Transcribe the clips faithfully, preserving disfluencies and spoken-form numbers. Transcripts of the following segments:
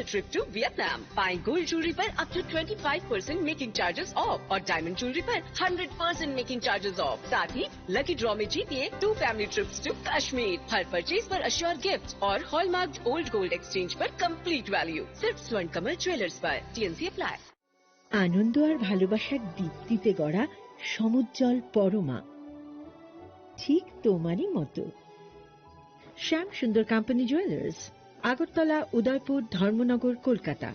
Trip to Vietnam, पाएं gold jewelry पर up to twenty five percent making charges off और diamond jewelry पर hundred percent making charges off। साथ ही lucky draw में जीतिए two family trips to Kashmir। हर परचेज पर अश्योर गिफ्ट और हॉलमार्क ओल्ड गोल्ड एक्सचेंज पर कंप्लीट वैल्यू। सिर्फ स्वर्ण कमल ज्वेलर्स पर। T and C apply. আনন্দ আর ভালোবাসার দীপ্তিতে গড়া সমুজ্জ্বল পরমা, ঠিক তোমারই মতো। শ্যাম সুন্দর কোম্পানি জুয়েলার্স, আগরতলা, উদয়পুর, ধর্মনগর, কলকাতা।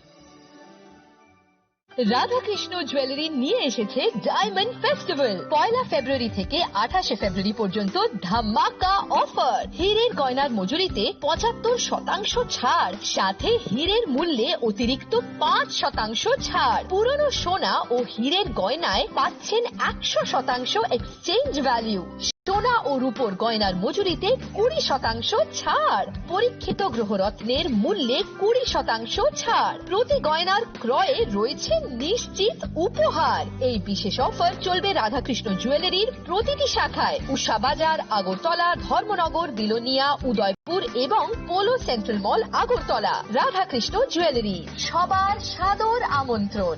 রাধাকৃষ্ণ জুয়েলারি নিয়ে এসেছে ডায়মন্ড ফেস্টিভ্যাল। পয়লা ফেব্রুয়ারি থেকে আঠাশে ফেব্রুয়ারি পর্যন্ত ধামাকা অফার। হীরের গয়নার মজুরিতে পঁচাত্তর শতাংশ ছাড়, সাথে হীরের মূল্যে অতিরিক্ত পাঁচ শতাংশ ছাড়। পুরনো সোনা ও হীরের গয়নায় পাচ্ছেন একশো শতাংশ এক্সচেঞ্জ ভ্যালু। সোনা ও রূপোর গয়নার মজুরিতে কুড়ি শতাংশ ছাড়। পরীক্ষিত গ্রহরত্নের মূল্যে কুড়ি শতাংশ ছাড়। প্রতি গয়নার ক্রয়ে রয়েছে নিশ্চিত উপহার। এই বিশেষ অফার চলবে রাধাকৃষ্ণ জুয়েলারির প্রতিটি শাখায়, উষা বাজার, আগরতলা, ধর্মনগর, বিলোনিয়া, উদয়পুর এবং পোলো সেন্ট্রাল মল, আগরতলা। রাধাকৃষ্ণ জুয়েলারি, সবার সাদর আমন্ত্রণ।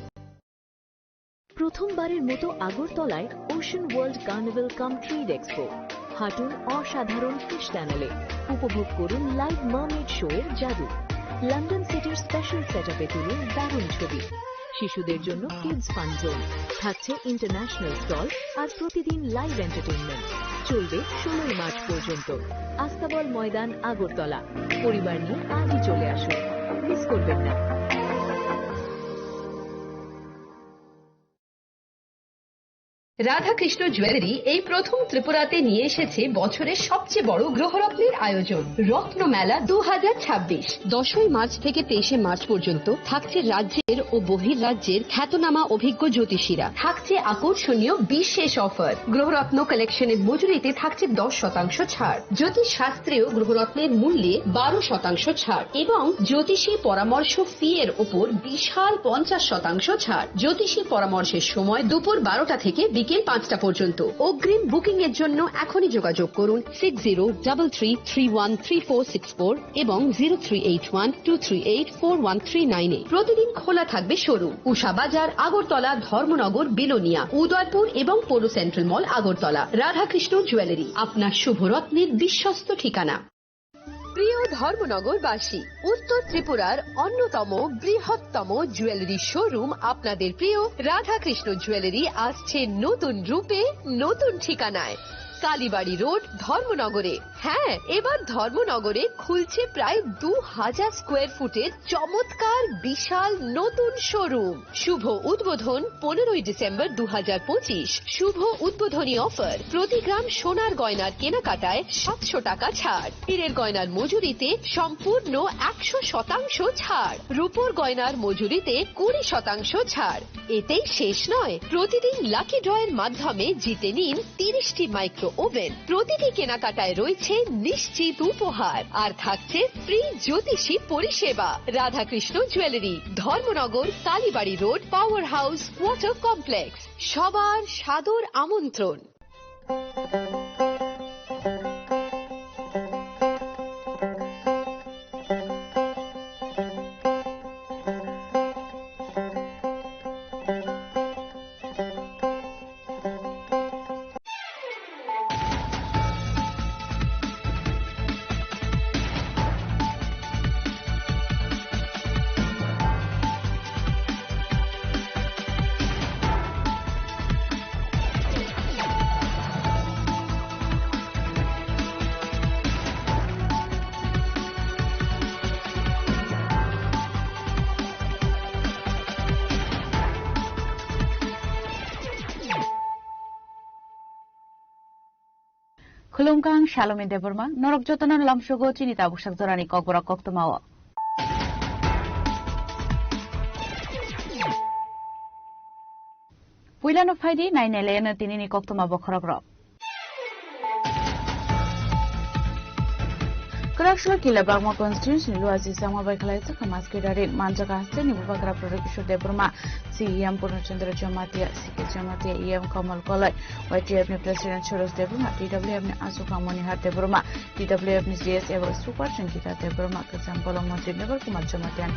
প্রথমবারের মতো আগরতলায় ওশান ওয়ার্ল্ড কার্নিভাল কাম ট্রেড এক্সপো। হাঁটুন অসাধারণ ফিশ টানেলে, উপভোগ করুন লাইভ মার্মেড শো এর জাদু। লন্ডন সিটির স্পেশাল সেটআপে তুলুন দারুণ ছবি। শিশুদের জন্য কিডস ফান জোন, থাকছে ইন্টারন্যাশনাল স্টল আর প্রতিদিন লাইভ এন্টারটেইনমেন্ট। চলবে ষোলোই মার্চ পর্যন্ত। আস্তাবল ময়দান, আগরতলা। পরিবার নিয়ে আজই চলে আসুন, মিস করবেন না। রাধাকৃষ্ণ জুয়েলারি এই প্রথম ত্রিপুরাতে নিয়ে এসেছে বছরের সবচেয়ে বড় গ্রহরত্নের আয়োজন, রত্ন মেলা দু হাজার ছাব্বিশ। দশই মার্চ থেকে তেইশে মার্চ পর্যন্ত থাকছে রাজ্যের ও বহির্রাজ্যের খ্যাতনামা অভিজ্ঞ জ্যোতিষীরা। থাকছে আকর্ষণীয় বিশেষ অফার। গ্রহরত্ন কালেকশনের মজুরিতে থাকছে দশ শতাংশ ছাড়। জ্যোতিষ শাস্ত্রীয় গ্রহরত্নের মূল্যে বারো শতাংশ ছাড় এবং জ্যোতিষী পরামর্শ ফি এর উপর বিশাল পঞ্চাশ শতাংশ ছাড়। জ্যোতিষী পরামর্শের সময় দুপুর বারোটা থেকে বিকেল পাঁচটা পর্যন্ত। অগ্রিম বুকিং এর জন্য এখনই যোগাযোগ করুন six zero double three three one three four six four এবং zero three eight one two three eight four one three nine এ। প্রতিদিন খোলা থাকবে শোরুম। উষা বাজার, আগরতলা, ধর্মনগর, বিলোনিয়া, উদয়পুর এবং পৌর সেন্ট্রাল মল, আগরতলা। রাধাকৃষ্ণ জুয়েলারি, আপনার শুভরত্নের বিশ্বস্ত ঠিকানা। প্রিয় ধর্মনগরবাসী, উত্তর ত্রিপুরার অন্যতম বৃহত্তম জুয়েলারি শোরুম আপনাদের প্রিয় রাধাকৃষ্ণ জুয়েলারি আসছে নতুন রূপে, নতুন ঠিকানায়। কালীবাড়ি রোড, ধর্মনগরে। হ্যাঁ, এবার ধর্মনগরে খুলছে প্রায় দু হাজার স্কোয়ার ফুটের চমৎকার বিশাল নতুন শোরুম। শুভ উদ্বোধন পনেরোই ডিসেম্বর দু হাজার পঁচিশ। শুভ উদ্বোধনী অফার, প্রতি গ্রাম সোনার গয়নার কেনাকাটায় সাতশো টাকা ছাড়। হীরের গয়নার মজুরিতে সম্পূর্ণ একশো শতাংশ ছাড়। রূপোর গয়নার মজুরিতে কুড়ি শতাংশ ছাড়। এতেই শেষ নয়, প্রতিদিন লাকি ড্রয়ের মাধ্যমে জিতে নিন তিরিশটি মাইক্রো ওভেন। প্রতিটি কেনাকাটায় রয়েছে নিশ্চিত উপহার, আর থাকছে ফ্রি জ্যোতিষী পরিষেবা। Radhakrishna jewellery, Dharmanagar, Kalibari road, power house, water complex. সবার সাদর আমন্ত্রণ। Khulumkha, ang Salome Debbarma, norok jotono lamsogo chini tabuksak jorani kokborok koktwmao. Puilano phaidi nainailaino tinini koktwma bokhorokrok. Kwraksalo Kila Bagma constituency ni Luaji Changma bai khlai sakha maskwi rarin manjak hasteni Bubagra Product Kishore Debbarma, C E M Purna Chandra Jamatia, C K Jamatia, E M Kamal Koloi, Y T F ni President Suresh Debbarma, T W F ni Asukha Monihar Debbarma, T W F ni G S eba Super Singita Debbarma, Kwcham Bolong Montri Mebar Kumar Jamatia.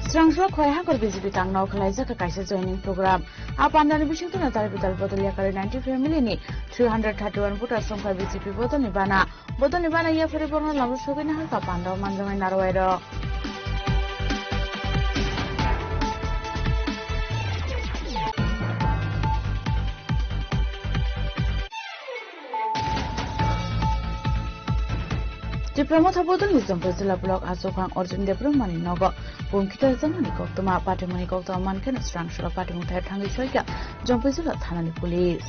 Srangso khwlai hakor B J P tangno khwlaijak kaisa joining program. A pandani bisingtwi no tal bital bodol yakari ninety family ni three hundred thirty-one voters wngkha B J P bodolni bana. Bodolni bana yaphari borokno lama sogwi nahar ka panda o manjaknai narwai rok. Tipra Motha Bodolni Jampui Jila Block Achukhang Arjun Debbarmani nogo bumkhito jakmani koktwma, patimungni koktwma mankheno srang srok patimung thai thangwi soikha Jampui Jila Thanani Police.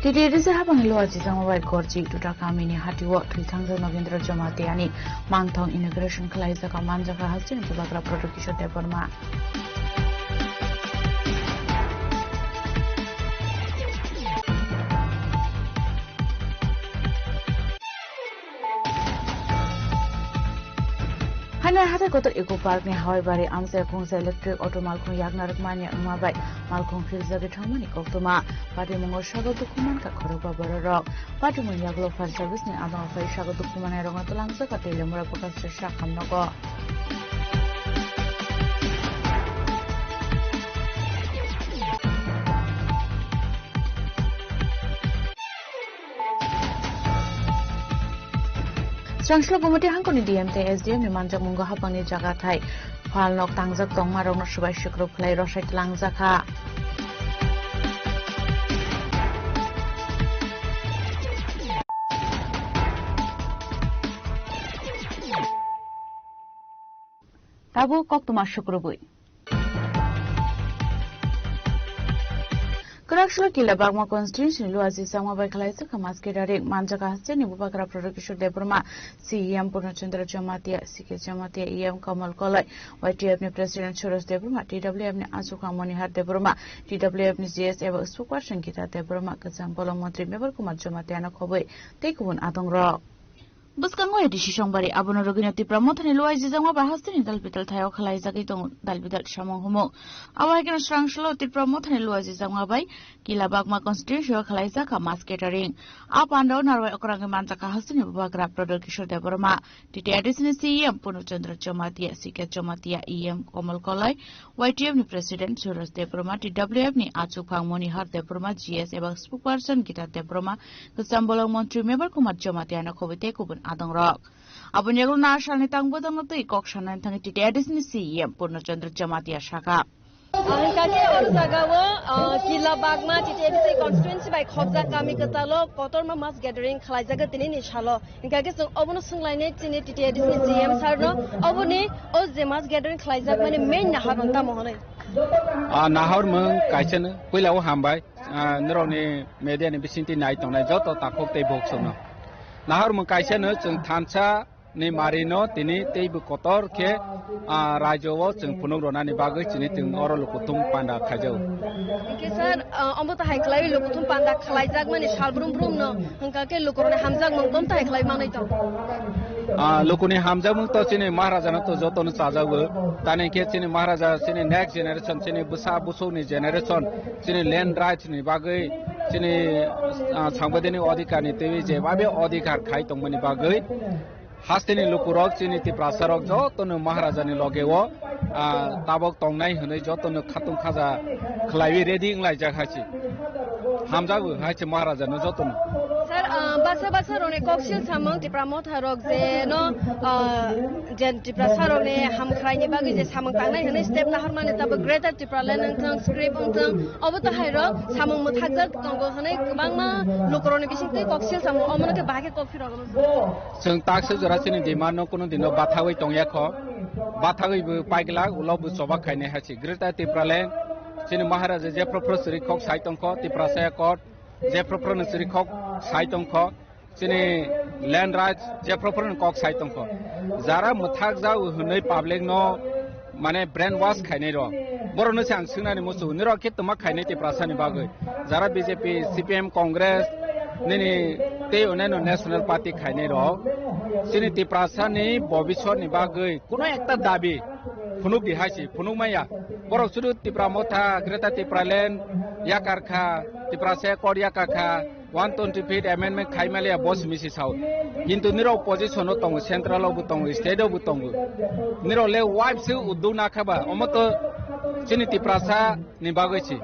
T T A D C habangni Luaji Jangmabai Gorji Duda kamini hatio thwithangjak Nogendra Jamatia ni mangthong inauguration khwlaijak manjakha hasteni bubagra Pradyot Kishore Debbarma. Haino hathai kotor Eco Park ni Hawaibari amchai khungsa electric auto malkhung yakna rwkmani wngma bai malkhung philjagwi thangmani koktwma. Patimungo sago dukhu mankha khorokba bororok. Patimung yagulo fire service ni adongo phai sago dukhu manai rokno twlangjak tei lemura bwkha sresa khamnogo. Srangso Gumati hangkoni D M tei S D M ni manjakmungo hapangni jaga thai phalnok tangjak tongmarokno swbai swkrwb khlai rwsai twlangjakha. Tabuk koktwma sukrubwi. Kwraksalo Kila Bagma constituency ni Luaji Changma bai khwlaijak kha mass gathering. Manjak kha hasteni bubagra Pradyot Kishore Debbarma, C E M Purno Chandra Jamatia, C K Jamatia, E M Kamal Koloi, Y T F ni President Suresh Debbarma, T W F ni Achukhang Monihar Debbarma, T W F ni G S eba spokesperson Gita Debbarma, kwcham bolong montri Mebar Kumar Jamatia no khobwi tei kubun adongrok. Bwskango A D C songbari abono rwgwino Tipra Mothani Luaiji Jangma bai hasteni dalbital thaio khwlaijagwi tongo dalbital samung humung. Abo hai kheno srangsolo Tipra Mothani Luaiji Jangma bai Kila Bagma constituency o khwlaijak kha mass gathering. A pandao narwai okrangwi manjak kha hasteni bubagra Pradyot Kishore Debbarma, T T A D C ni C E M Purno Chandra Jamatia, C K Jamatia, E M Kamal Koloi, Y T F ni President Suresh Debbarma, T W F ni Achukhang Monihar Debbarma, G S eba spokesperson Gita Debbarma, kwcham bolong montri Mebar Kumar Jamatia no khobwi tei kubun adongrok. Aboni yagulo na salni tang bodolno twi kok sanani thangwi T T A D C ni C E M Purno Chandra Jamatia sakha. Ang kake oro jagao, ah, Kila Bagma T T A D C constituency bai khobjak kami kwtalo kotorma mass gathering khlaijago tinini salo. Hingkha khe chwng obono swnglainai chini T T A D C ni G M sir no, oboni o je mass gathering khlaijak mani main nahar rok tamo hwnwi. Ah, nahar mung kaisa no puila o hambai, ah, norok ni media ni bisingtwi nai tongnai joto takhuk tei bukhuk song no. Nahar mung kaisa no chwng thansa ni mari no tini tei bo kotor khe, ah, rajyo o chwng phunuk rwnani bagwi chini chwng oro lukuthum panda khaijao. Hingkhe sir, ah, omo to hai khlaiwi lukuthum panda khlaijak mani sal brum brum no. Hwnkha khe lukurokni hamjakmung tong tai khlai manwi tong. Ah, lukuni hamjakmung to chini Maharaja no to joto no chajago. Tani khe chini Maharaja, chini next generation, chini bwsa bwswk ni generation, chini land rights ni bagwi, chini, ah, sangbaidini odhikar ni twiwi je babe odhikar khai tongmani bagwi hasteni lukurok chini Tiprasa rok joto no Maharaja ni loge o ah, tabok tongnai hwnwi jotono khatung khaja khlaiwi ready wnglaijak hai se. Hamjago hai se Maharaja no jotono. Sir, ah, baksa baksa rokni koksil samung Tipra Motha rok je no, ah, je Tiprasa rokni hamkhraini bagwi je samung tangnai hwnwi step nahormani tabok Greater Tipraland wngthang, script wngthang, obo to hai rok samung mwthakjak tongo hwnwi kwbangma lukurokni bisingtwi koksil samung omono khe bahai khe kok phirogwi. Chwng taksa jora chini demand no kunu dino bathagwi tongya kho. Bathagwi bo paiglak, ulo bo choba khainai hai se. Greater Tipraland, chini Maharaja jephru phru chwrwi khok sai tongkho, Tiprasa Accord jephru phru no chwrwi khok sai tongkho, chini land rights jephru phru no kok sai tongkho. Jara mwthak jao hwnwi public no mane brain wash khainai rok. Borok no se ang swngnani muchungo, nirok khe twma khainai Tiprasa ni bagwi. Jara B J P, C P M, Congress, nini tei oneno national party khainai rok. Chini Tiprasa ni bobiswt ni bagwi kuno ekta dabi phunuk di hai se, phunuk maya. Borok sudu Tipra Motha, Greater Tipraland yakar kha, Tiprasa Accord yakar kha, one twenty fifth amendment khai maliya bo simi si sao. Kintu nirok opposition o tongo, central o bo tongo, state o bo tongo. Nirok le wipe se udu na kha ba, omo to chini Tiprasa ni bagwi si.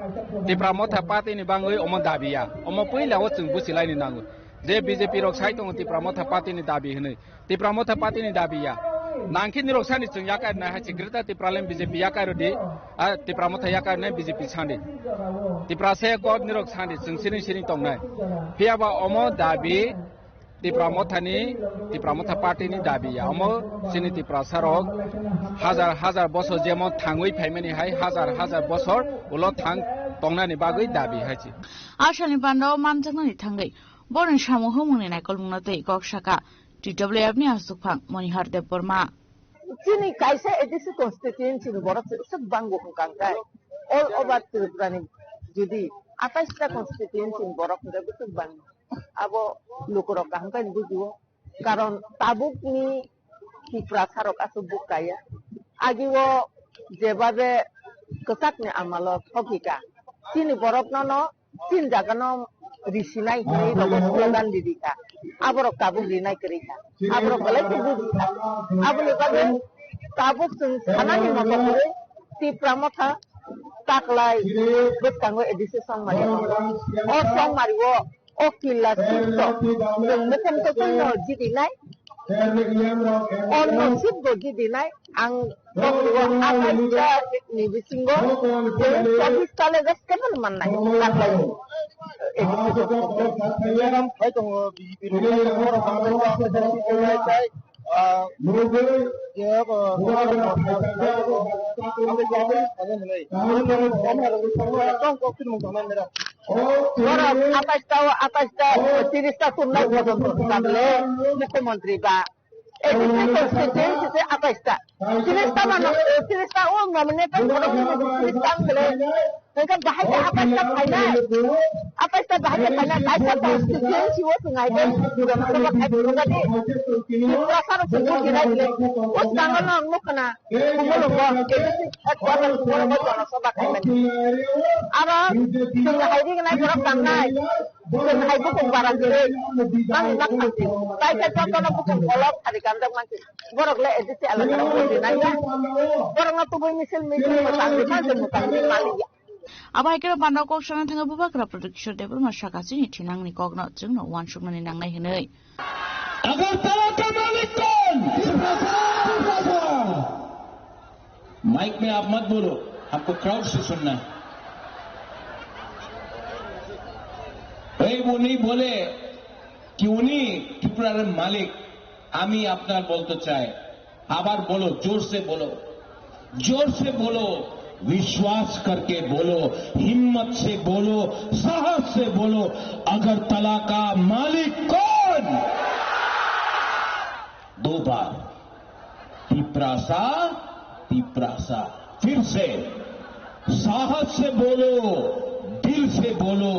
Tipra Motha party ni bagwi omo dabi ya. Omo puila o chwng busi lai ni nango. Je B J P rok sai tongo Tipra Motha party ni dabi hwnwi. Tipra Motha party ni dabi ya. Nangkhe nirok sani chwng yakai rwnai hai se Greater Tipraland B J P yakai rwdi. A Tipra Motha yakai rwnai B J P sandi. Tiprasa Accord nirok sandi chwng siring siring tongnai. Phiya ba omo dabi Tipra Motha ni, Tipra Motha party ni dabi ya. Omo chini Tiprasa rok hajar hajar bosor jemon thangwi phaimani hai hajar hajar bosor ulo thang tongnani bagwi dabi hai se. Asani panda o manjaknani thangwi Boroni samung humungni naikolmungno tei kok saka T W F ni aswkphang Monihar Debbarma. Chini kaisa A D C constituency ni borok se swk bango hwnkha hwnkhe all over Tripura ni jodi atais ta constituency ni borok hwnkhe bwswk bango. Abo lukurok kaham khe bujiwo. Karon tabukni Tiprasarok aswk buk kaya. Agio jebabe kwchakni amalo thokika. Chini borokno no tin jagano risinai hinwi rogo slogan ririka. Aborok tabuk rinai kwrwikha. Aborok belai khe bujikha. Aboni bagwi tabuk chwng sanani moto kwrwi Tipra Motha taklai bwskango A D C Songmari. O Songmari o O killa sukto, chwng mukhung to chwngno jidinai. O nasib bo jidinai. Ang boktigo atais ta ni bisingo chwng chobbish ta le just kebel mannai. Taklai. Hai tongo B J P rok. Ah, je, ah, Borok atais ta o atais ta, tiris ta turnai bojonto tabole mukhyamantri ba A D C constituency se atais ta. Tiris ta mano, tiris ta o nominated borok tiris ta ang bole. Hingke bahai ke atais ta phainai. Atais ta bahai ke phainai. Kaisa constituency o chwng hai ke Lok Sabha khai phuru gadi. Tiprasa rok se buji nai le. O chwng no ang nukha na. Kumulungo, A D C headquarter Kumulungo Jono Sabha khaimani. Aro chwng hai rignai borok tangnai. Chwng hai bukung bara kwrwi. Nang nak thansi. Tai khe jotono bukung kolok sari kanjak mansi. Borok le A D C alaka rok bujinai ya. Borok no tubui misil misil mwtang di mansi mwtang di maliya. Abo hai khe panda kok sana thangwi Bubagra Production Debbarma saka chini thinangni kokno chwngno uansuknani nangnai hwnwi. Agartala का मालिक कौन? माइक में आप मत बोलो, हमको क्राउड से सुनना है। भाई, वो नहीं बोले कि उन्हीं त्रिपुरा मालिक, আমি আপনার বলতে চাই। আবার বলো, জোর সে বলো, জোর সে বলো, विश्वास करके बोलो, हिम्मत से बोलो, साहस से बोलो, अगरतला का मालिक कौन? दो बार, तिपरासा, तिपरासा। फिर से, साहस से बोलो, दिल से बोलो।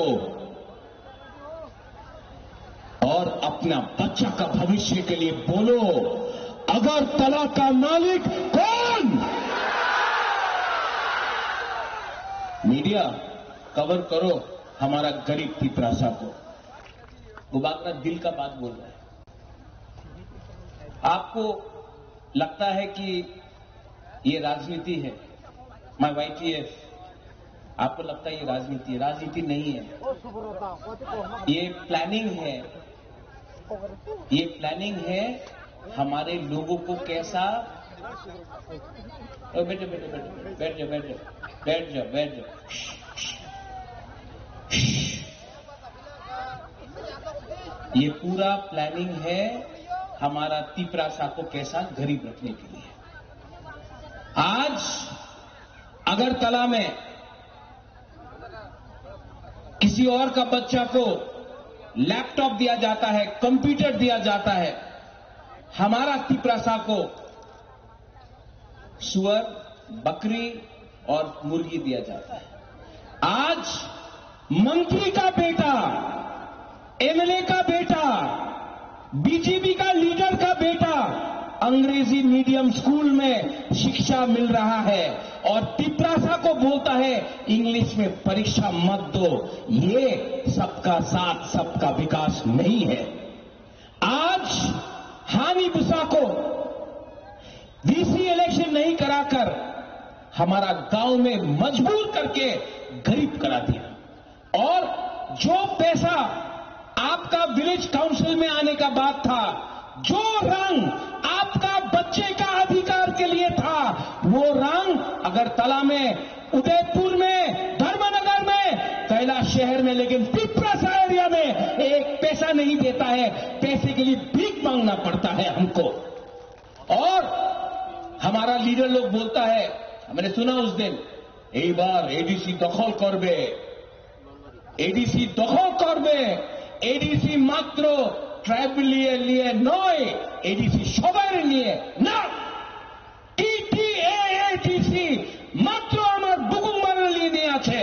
और अपना बच्चा का भविष्य के लिए बोलो, अगरतला का मालिक कौन? मीडिया, कवर करो हमारा गरीब तिपरासा को। वो बात ना, दिल का बात बोल रहा है। आपको लगता है कि ये राजनीति है, मैं वाई टी एफ, आपको लगता है ये राजनीति है? राजनीति नहीं है, ये प्लानिंग है, ये प्लानिंग है। हमारे लोगों को कैसा, ओ, बैठो, बैठो, बैठो, बैठ जाओ, बैठ जाओ, बैठ जाओ, बैठ जाओ। ये पूरा प्लानिंग है हमारा तिपरासा को कैसा गरीब रखने के लिए। आज अगरतला में किसी और का बच्चा को लैपटॉप दिया जाता है, कंप्यूटर दिया जाता है, हमारा तिपरासा को सुअर, बकरी और मुर्गी दिया जाता है। आज मंत्री का बेटा, एमएलए का बेटा, बीजेपी का लीडर का बेटा अंग्रेजी मीडियम स्कूल में शिक्षा मिल रहा है और तिपरासा को बोलता है इंग्लिश में परीक्षा मत दो। ये सबका साथ, सबका विकास नहीं है। आज हानि बुसा को वीसी इलेक्शन नहीं कराकर हमारा गांव में मजबूर करके गरीब करा दिया। और जो पैसा आपका विलेज काउंसिल में आने का बात था, जो रंग आपका बच्चे का अधिकार के लिए था, वो रंग अगरतला में, उदयपुर में, धर्मनगर में, कैलाश शहर में, लेकिन तिपरासा एरिया में एक पैसा नहीं देता है, पैसे के लिए भीख मांगना पड़ता है हमको। और हमारा लीडर लोग बोलता है, मैंने सुना उस दिन, এই বার এডিসি দখল করবে, এডিসি দখল করবে। এডিসি মাত্র ট্রাইবাল লিয়ে লিয়ে নয়, এডিসি সবার নিয়ে না। টিটিএএডিসি মাত্র আমার বুকুম বানার লিয়ে নিয়ে আছে।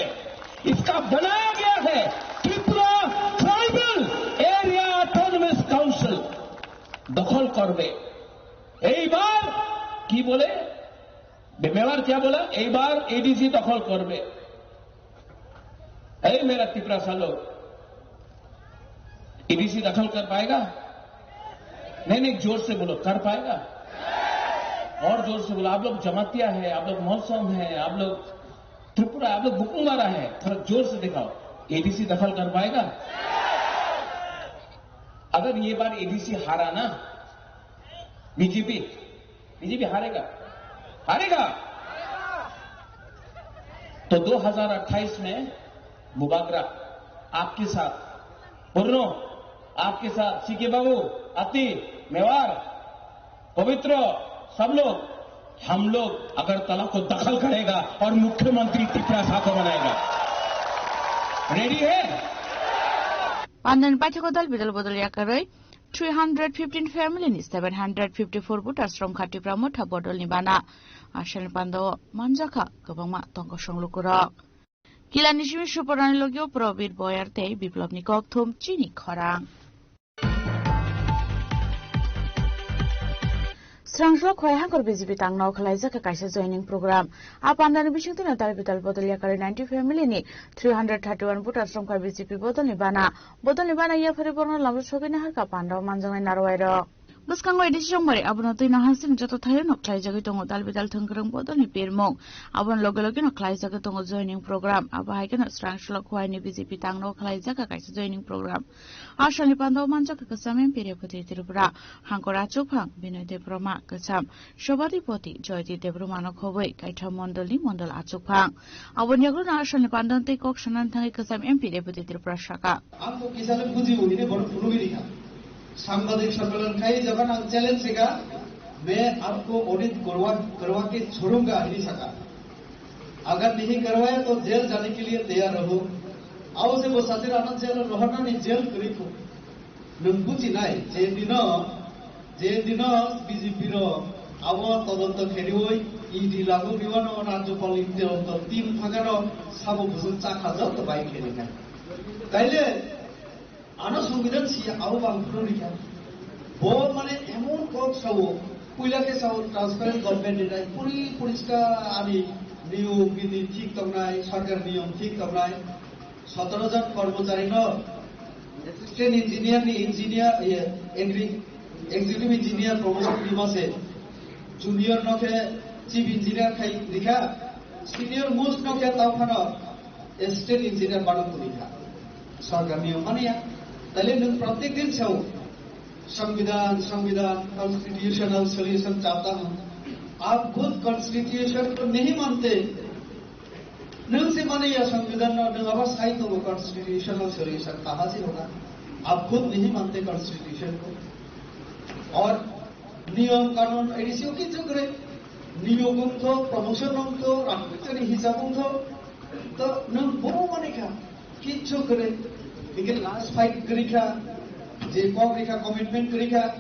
इसका बनाया गया है Tripura tribal area autonomous council. দখল করবে। এইবার কি বলে? মেওয়ার क्या बोला? এইবার এডিসি দখল করবে। এই मेरा तिपरासा लोग, एडीसी दखल कर पाएगा? नहीं, नहीं, जोर से बोलो, कर पाएगा? और जोर से बोलो। आप लोग जमातिया है, आप लोग मौसम है, आप लोग त्रिपुरा, आप लोग बुकुंग वाला है, थोड़ा जोर से दिखाओ। एडीसी दखल कर पाएगा? अगर ये बार एडीसी हारा ना, बीजेपी, बीजेपी हारेगा, हारेगा। तो दो हज़ार अट्ठाईस में मुबागरा आपके साथ, पुरनो आपके साथ, सीके बाबू, अति, मेवार, पवित्र, सब लोग, हम लोग अगरतला को दखल करेगा और मुख्यमंत्री तिपरासा को बनाएगा। रेडी है? Pandani paithakgo dal bidal bodol yakarwi three hundred fifteen family ni seven hundred fifty four voters romkha Tipra Motha bodolni bana. Asalni pandao manjakha kwbangma tongkosong lukurok. Kilani simi Suporani logio Probir Boyar tei Biplobni kokthum chini khorang. Srangslok Khwai Hangkor B J P tangno khwlaijak kaisa joining program. A pandani bisingtwi no dal bidal bodol yakarwi ninety family ni three hundred thirty one voters romkha B J P bodolni bana. Bodolni bana yaphari borokno lamjak sogwi naharkha pandao manjaknai narwai rok. Bwskango A D C Chongmari abono twi no hasini joto thaio no khwlaijagwi tongo dal bidal thwngkwrwng bodolni pirmung. Abono loge loge no khwlaijagwi tongo joining program. Abo hai kheno Srangslok Khwai ni B J P tangno khwlaijak kaisa joining program. Asalni pandao manjakha kwcham M P Rebati Tripura, Hangkor Achukphang Binoy Debbarma, kwcham Sobadipoti Joydeep Debbarmano khobwi kaitham mondolni mondol achukphang. Aboni yagulo asalni pandao tei kok sanani thangwi kwcham M P Rebati Tripura saka. Ang to kisa le buji bo hine bono phunugwi rikha. Sambhadik sammelan khai jaban ang challenge rikha, मैं आपको ऑडिट करवा, करवा के छोड़ूंगा hini saka. अगर नहीं करवाया तो जेल जाने के लिए तैयार रहो। Abo se bo sasi rano jail rohornani jail kwrwi kho. Nwng buchinai je dino, je dino B J P rok abo todonto kheriwi E D lagu riwano Rajyapalni todonto team thangano sabo bwswk chakha joto bai kherinai. Taile ano সংবিধান si abo bang phunukha. Bo mane emon kok sao, puila khe sao transparent government ni nai, puri poriskar ani niyom bini thik tongnai, sarkar niyom thik tongnai. সতেরো জন কর্মচারীনো assistant engineer ni engineer, iye, agri-, executive engineer promotion rima se, junior no khe chief engineer khai rikha, senior most no khe tao phano assistant engineer bano rikha. Sorkar niyom mani ya. Taile nwng protek din sao, संविधान, संविधान, constitutional solution चाहता हूँ। आप खुद constitution को नहीं मानते। Nwng se mani ya संविधान no, nwng abo sai tongo constitutional solution kaha se hoga. Aap khud nahi mante constitution ko. Aur niyom kanun A D C o kichu kre. Niyom ong tho, promotion ong tho, rang tani hisab ong tho. To nwng bo mani kha, kichu kre. Lekin last fight kri kha, je kok ri kha, commitment kri kha.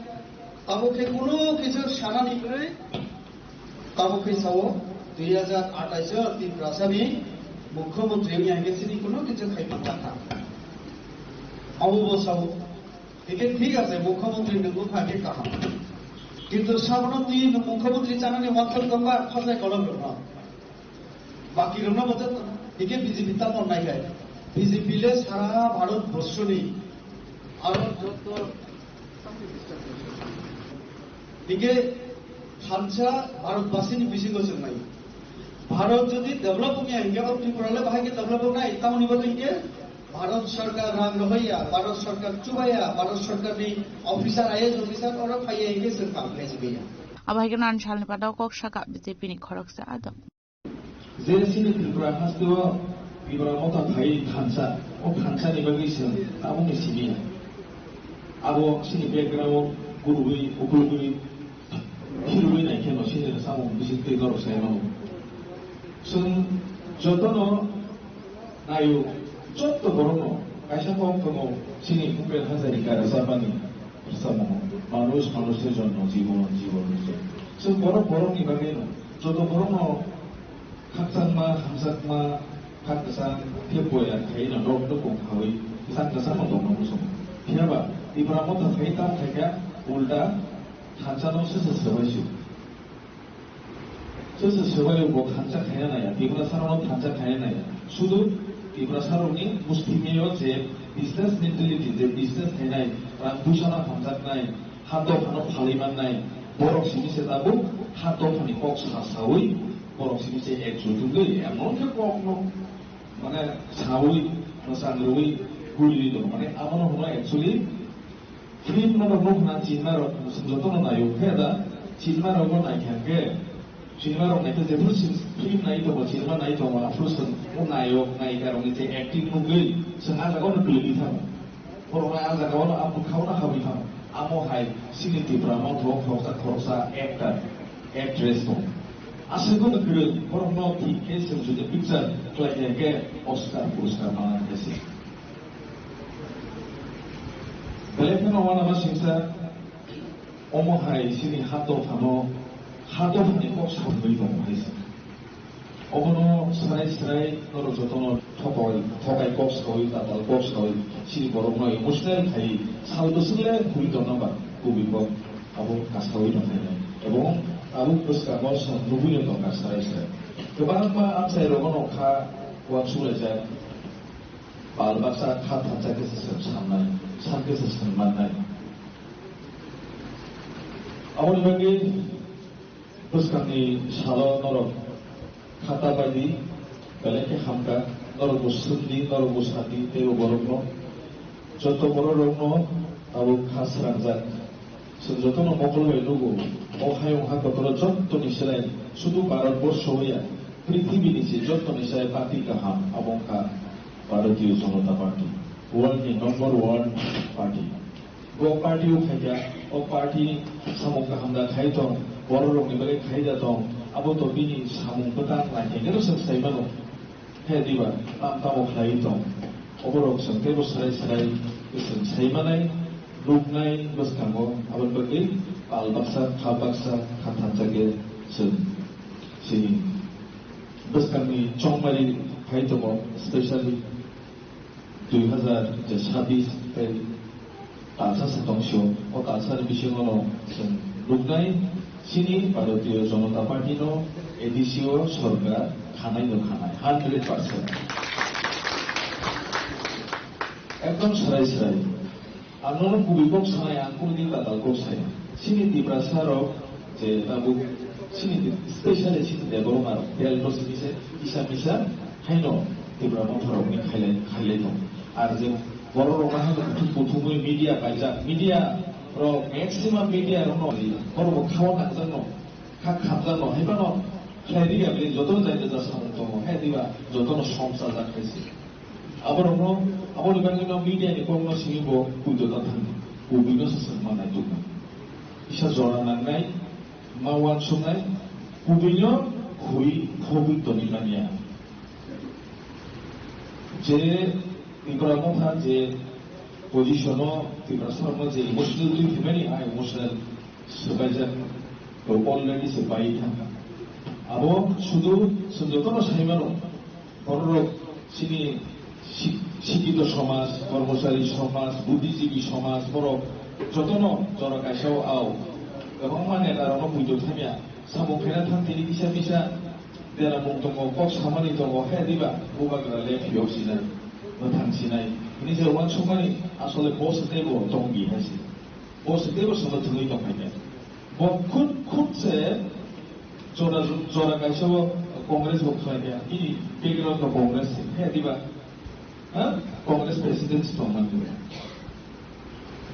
Tabo khe kuno kichu sanani kwrwi, tabo khe sao, dui hazar athais o Tiprasani mukhyamantri wngya hwnkhe chini kuno kichu khaima chakha. Abo bo sao, hwnkhe thik ase, mukhyamantri nwng wngkha hwnkhe kaham. Kintu sabono twi no mukhyamantri chanani wansok tongba khosai kolok rokno. Baki rokno bo joto hike B J P tamo naikai. B J P le sara Bharat borshoni aro joto hike thansa Bharat basini bisingo chwngnai. Bharat jodi develop wngya hingke o Tripura le bahai ke develop wngnai. Tamoni bo hingke Bharat Sarkar rang rohoya, Bharat Sarkar chubaya, Bharat Sarkar ni officer, I A S officer oro phaiya hingke chwng kam khlai si manya. Abo hai kheno ani salni pata o kok saka B J P ni khoroksa adong. Je chini Tripura haste o Tipra Motha phai thansa, o thansa ni bagwi chwng tabukni simi ya. Abo chini background o gurugwi, ukulugwi, khirugwi nai kheno chini samung bising twi norok sai mano. Chwng jotono naio, jotto borokno kaisa kok tongo, chini Bhupen Hazarika rwchapmani rwchapmungo, "Manush manusher jonno, jibon jibon." Chwng borok borokni bagwino, joto borokno khakchangma, hamjakma, kha kwchang khe boya khaino nok nukung khaui kwchang kwchangno tongna muchungo. Phiya ba Tipra Motha phai tamo khaikha ulta thansa no sese swbai su. Sese swbai bo thansa khaina naya, Tiprasa rokno thansa khaina naya. Sudu Tiprasa rokni musti meo je business mentality, je business khainai, rang puisa no hamjaknai, ha dophano phalwi mannai, borok simi se tabuk ha dophani kok sa saui, borok simi se ekjut wngwi, emon khe kokno, mane, saui, mwchang rwui, guriui tongo. Mane, abono hwnwi actually film no rok nukna chinma rok, jotono naio, khe da, chinma rok bo naikha khe, chinma rok naikhe jephuru film nai tongo, chinma nai tongo, aphuru chwng o nayok, nayika rokni je acting nugwi, chwng ah jagao no twi thango. Borok bai ah jagao no, ah bwkhao no habwi thango. Amo hai chini Tipra Motha khoroksa khoroksa actor, actress tongo. Aswk no kwrwng, borok no thik khe chwng jodi picture khlai khe Oscar puroskar manna khe se. Belai kheno uanama singsa, omo hai chini ha dophano, ha dophani kok samwi tongo hai se. Obono srai srai norok jotono thokai, thokai kok saui, tatal kok saui, chini borokno emotional khai sal bwswk le huri tongna ba kubui kok abo kasaui tongkhainai. Ebong tabuk bwskango chwng nugui tongkha srai srai. Kwbangma amchai rogono kha uansuk laijak, pal baksa kha thansa khe se chwng samnai, san khe se chwng mannai. Aboni bagwi bwskangni salo norok khata bai di, belai khe hamkha, norok bo swng di, norok bo sa di, teibo borokno, joto borok rokno tabuk kha srangjak. Chwng jotono mokol bai nugo, o hayung ha kotoro jottoni chwrai, sudu Bharat borsho ya, prithibini se jottoni chwrai party kaham, abo wngkha Bharatiya Janata Party, world ni number one party. Bo party o khaikha, o party samung kaham da khai tong, borok rokni bagwi khai da tong, abo to bini samung bwtang nai khe nero chwng sai mano. He diba, tam tamo khlai tong. Oborok chwng teibo srai srai chwng sai manai, nuknai bwskango, aboni bagwi pal baksa, kha baksa, kha thansa khe chwng chini bwskangni chongmari phai tongo, specially dui hazar chabbish tei talsa sa tong sio, o talsa ni bisingo no chwng nuknai chini Bharatiya Janata Party no A D C o sorkar khanai no khanai, hundred percent. Ekdom srai srai. Ang nono kubui kok sanai, ang kunu din tatal kok saya. Chini Tiprasa rok je tabuk chini, specially chini Debbarma rok, bel no sini se kisa misa haino Tipra Motha rok ni khailai, khailai tong. Ar je borok rok no haino kuthum kuthumwi media kaijak, media rok, maximum media rok no borok bo khao nangjak no, kha khamjak no, hai phano khlai ri ya bini joto jai jai samung tongo, hai diba joto no som chajak hai se. Aborokno, aboni bagwino media ni kokno simi bo puito ta thani. Kubui no se chwng ma naituknai. Kisa jora nangnai, ma uansuknai, kubui no hui khogwi toni manya. Je Tipra Motha je position o Tiprasa rokno je emotional twi thwimani, a emotional swbaijak, to already se bai thangkha. Abo sudu chwng jotono sai mano, bororok chini si-, sikito somaj, kormochari somaj, budhijibi somaj, borok jotono jora kaisa o ao. Kwbangma netarokno buitok thangya, samung khaina thang tini kisa misa deramung tongo, kok samani tongo, he diba bubagra le phiyok sinai, mwthang sinai. Hini je uansukmani asole bo se teibo tongdi hai se. Bo se teibo sono thwngwi tongkhaikha. Bo khut khut se jora, jora kaisa bo Congress bo khlaikha, bini background bo Congress se, he diba? Ha? Congress president tongmani.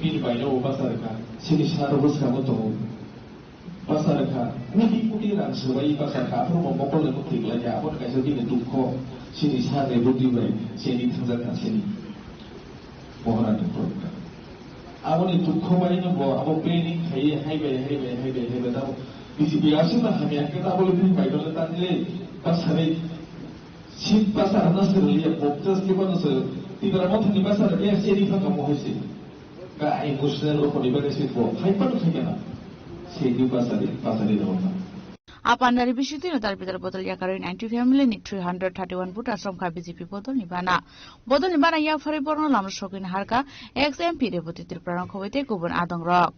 Bini baino bo basa rwkha, sini sa rwbo swkangbo tongo. Basa rwkha, koti koti rang swbai basa rwkha, aphuru bo mokol ni mukti kwlaikha, aboni kaisa bini dukho, sini sa rwbo twi bai, sini thangjakha sini. Mohora ni problem. Aboni dukho bai no bo abo planning khaiye, hai bai, hai bai, hai bai, hai bai, tamo B J P aswk na hamya khe tamo le bini baino le tangle, basa rwi. Sip basa rwna se rwliya, bo just khe phano se Tipra Motha ni basa rwliya, se ri phano mo hai se. Ka emotional rok ni bagwi se bo khai phano khai kana. Se ni basa ri, basa ri rwna. A pandari bisitino Darpidar bodol yakarwi ninety family ni three hundred thirty-one voter somkha B J P bodol ni bana. Bodol ni bana yapharwi borno lamro sokwi naharka ex M P Reboti Tripura rok khoboi tei kubun adong rok.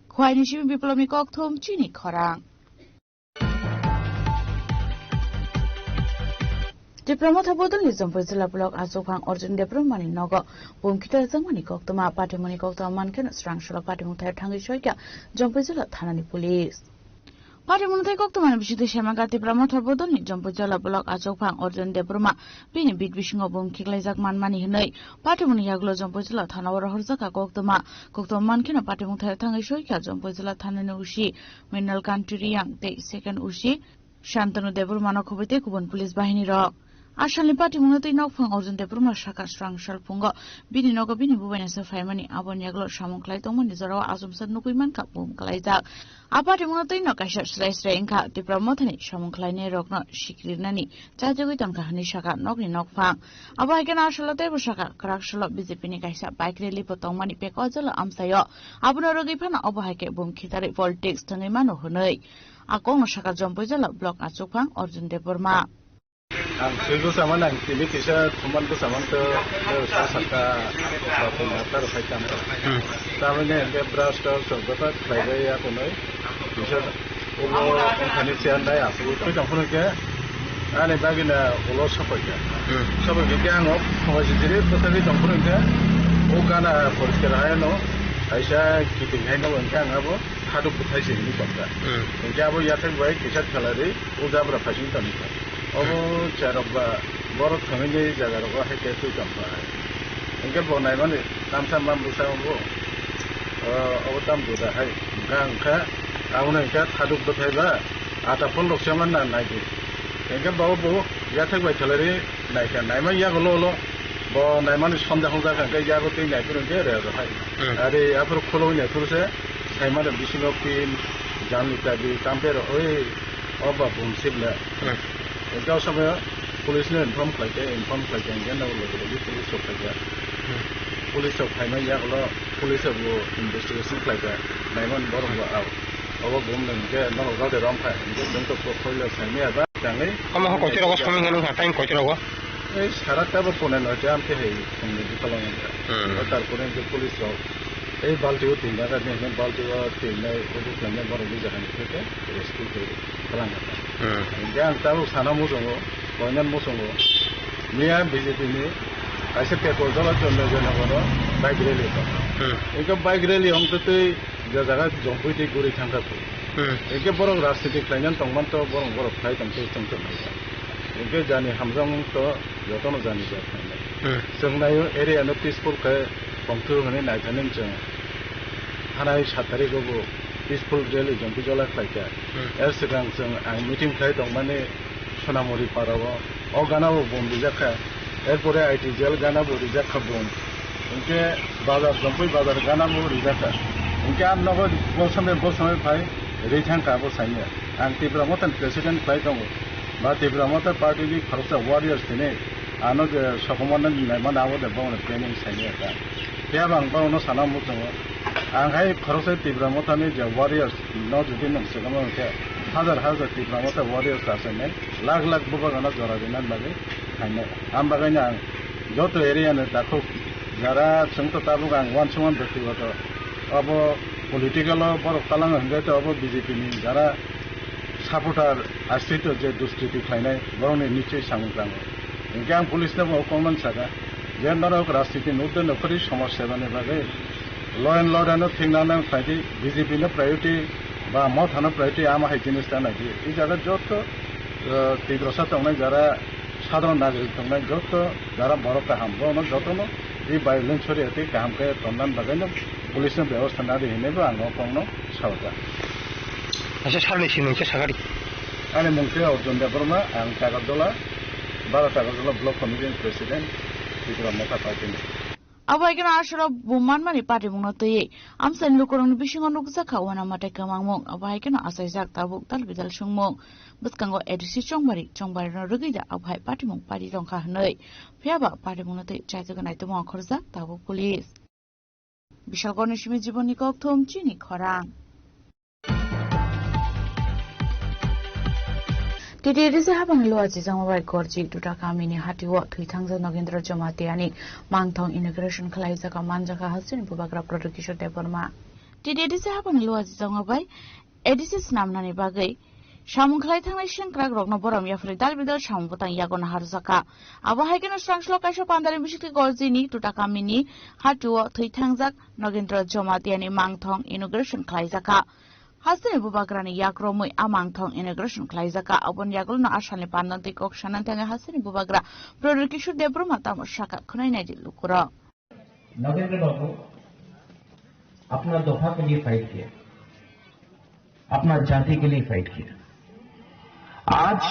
Khwai ni simi Biplobni kokthum chini khorang. Tipra Motha bodolni Jompui jila block Achukphang Arjun Debbarmani nogo bom khitarjakmani koktwma, patimungni koktwma mankheno swrang salo patimung thaio thangwi soikha Jompui jila thanani police. Patimungni tei koktwmani bisingtwi saimankha Tipra Motha bodolni Jompui jila block Achukphang Arjun Debbarma bini bit bisingo bom khiklaijak manmani hwnwi patimungni yagulo Jompui jila thanao rohorjakha koktwma. Koktwma mankheno patimung thaio thangwi soikha Jompui jila thanani O C Mrinal Kanti Reang tei second O C Shantanu Debbarmano khoboi tei kubun police bahini rok. Asalni patimungno twi nokphang Arjun Debbarma sakha swrang sal phungo bini nogo bini bubainasa phaimani, aboni yagulo samung khlai tongmani jorao achomsa nugwi mankha bom kwlaijak. A patimungno twi no kaisa srai srai wngkha Tipra Mothani samung khlainai rokno sikrirnani chajagwi tongkha hwnwi sakha nokni nokphang. Abo hai kheno asalo teibo sakha kwrak salo B J P ni kaisa bike rally bo tongmani pek o jala amchaio. Abono rwgwi phano obo hai khe bum khitarwi politics thwngwi mano hwnwi. A kokno sakha Jompui jala block Achukphang Arjun Debbarma. Ang swi bwsa mano, ang tini kisa thuman bwsa mano, sa sakha, sa pung nata rw khai tamo. Hmm. Tamoni hwnkhe brush tok sok bwsa khlai bai ya kunui. Kisa ulo wngkhani chair nai aswk. Twi tong phano khe ani bagina ulo sokoi kha. Hmm. Sokoi khe ang o phungo sijiri bwsagwi tong phano khe o gana poriskar hai no kaisa kiting hai no hwnkhe ang abo haduk bwthai se hinwi tong kha. Hmm. Hwnkhe abo yathek bai kisa khalari o jabra phaising tong kha. Obo cherok ba borok thangwi jaga rogo hai khe twi tong kha hai. Hwnkhe bo naimani tamsa mam bwsa obo. O, obo tam juda hai. Hwnkha hwnkha abono hwnkhe thaduk bwthai ba ata phone rok se man na nai di. Hwnkhe bo bo yathek bai khalari nai kha, naimani yago lo lo bo naimani sonja hwnjak hwnkhe yago twi nai phuru hwnkhe re ro hai. Hmm. Are aphuru khuloi nai phuru se saimano bisingo pin, jamni chabi, tamper oi. O ba bumsibla. Hmm. Engkhe o somoyo police no inform khlaikha, inform khlaikha, engkhe no logi logi police rok phaikha. Hmm. Police rok phaimani yagulo police rok bo investigation khlaikha, naimani borok bo ao. Obo bumno engkhe norok jate romkha, engkhe chwng to po-, poila saimaya ba tangwi. Omo ho koichiro go samung hwnwi kha, time koichiro go. Ei sara tabo pone noite amte hai phungni bwkhalangni. Hmm. Tarpore engkhe police rok ei balti o twi naga, balti o twi nai, obo khlainai borok ni jahani khe rescue khe kwlangkha. Hmm. Hingke ang tabuk sana muchungo, koinan muchungo, miya B J P ni kaisa petrol jala Chandrajanagar o bike rally tong. Hmm. Hingke bike rally hwnkhe tei je jaga Jompui tei guri thangkha. Hmm. Hingke borok rajniti khlainani tongman to borok, borok khlai tongtwi tongtong nai. Hingke jani hamjakmung to jotono jani jak khlainai. Hmm. Chwng naio area no peaceful khe tongthwk hwnwi naithani chwng. Thanai sat tarikh o bo peaceful rally Jompui jala khlaikha. Hmm. Er swkang chwng ang meeting khlai tongmani Sonamuri para o, o gana bo bom rijak kha. Erpore I T jail gana bo rijak kha bom. Hinkhe bazar, Jompui bazar gana bo rijak kha. Hinkhe ang nogo bo sambai, bo sambai phai ri thang kha bo saimya. Ang Tipra Motha ni president khlai tongo. Ba Tipra Motha party ni khoroksa warriors tini Ano je sokomorno naimani abo de bono training saini eta. Phiya bo ang bono sana muchungo. Ang hai khoroksa Tipra Mothani je warriors no jodi nwng swkangma hwnkhe hajar hajar Tipra Motha warriors achainai lakh lakh bubagrano jora rinani bagwi khainai. Am bagwino ang joto area ni takhuk jara chwngto tabuk ang uansukma byaktigoto obo political o borok talang hwnkhe to obo B J P ni jara supporter aswito je duskriti khlainai borokni nichoi samung tango. Hinkhe ang police no bo kokno saka je norok rajniti ni udde no kwrwi somaj sebani bagwi law and order no thikna nang khlaidi B J P no priority ba Motha no priority ama hai jinis ta naidi. I jaga joto, eh, Tiprasa tongnai jara sadharon nagarik tongnai joto jara borok kaham bono jotono i violence sori ati kaham khe tonnan bagwi no police no byabostha nadi hinwi bo ang o kokno saoka. Acha, sarni simung khe sakari. Ani mung khe Arjun Debbarma, ang Takarjala, bara Takarjala Block Committee ni President, Tipra Motha Party ni. Abo hai kheno asoro bo manmani patimungno twiwi amchaini lukurokni bisingo nukjakha uanama tei kwmangmung. Abo hai kheno achaijak tabuk tal bidal songmung. Bwskango A D C Chongbari, Chongbarino rwgwi da abo hai patimung pari tongkha hwnwi. Phiyaba patimungno twi chaijagwi naitomung okhorjak tabuk police. Bishalgarhni simi Jibonni kokthum chini khorang. T T A D C hapangni Luachijakma bai Gorji Duda kamini hatio thwithangjak Nogendra Jomatiani mangthong inauguration khlaijak manjakha hasteni bubagra Pradyot Kishore Debbarma. T T A D C hapangni Luachijakma bai A D C snamnani bagwi samung khlai thangnai sengkrak rokno borom yapharwi dal bidal samung bwtang yago naharjakha. Abo hai kheno srangslok kaisa pandani bisingtwi Gorjini Duda kamini hatio thwithangjak Nogendra Jomatiani mangthong inauguration khlaijakha. Hasteni bubagrani yakromwi a mangthong inauguration khlaijakha. Aboni yagulono a salni pandani twi kok sanani thangwi hasteni bubagra Pradyot Kishore Debbarma tamo sakha khwnai naidi lukurok. Nagendra बाबू अपना दफा के लिए फाइट किया, अपना जाति के लिए फाइट किया। आज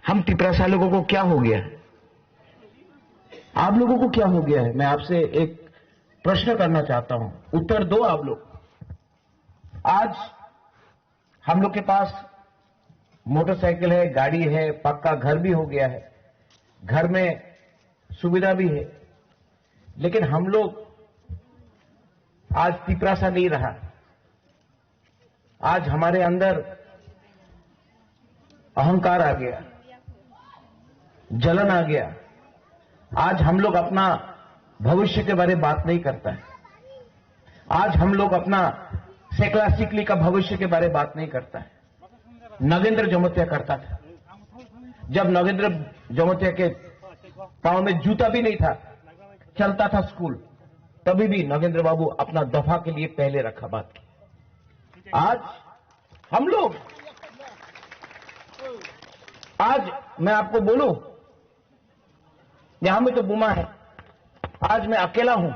हम तिपरासा लोगों को क्या हो गया है? आप लोगों को क्या हो गया है? मैं आपसे एक प्रश्न करना चाहता हूं, उत्तर दो आप लोग। आज हम लोग के पास मोटरसाइकिल है, गाड़ी है, पक्का घर भी हो गया है, घर में सुविधा भी है, लेकिन हम लोग आज तिपरासा नहीं रहा। आज हमारे अंदर अहंकार आ गया, जलन आ गया। आज हम लोग अपना भविष्य के बारे बात नहीं करता है। आज हम लोग अपना सेकला सिकली का भविष्य के बारे बात नहीं करता है। नगेंद्र जमोतिया करता था। जब नगेंद्र जमोतिया के पाँव में जूता भी नहीं था, चलता था स्कूल, तभी भी नगेंद्र बाबू अपना दफा के लिए पहले रखा बात की। आज हम लोग, आज मैं आपको बोलूं, यहां में तो बोमा है, आज मैं अकेला हूं,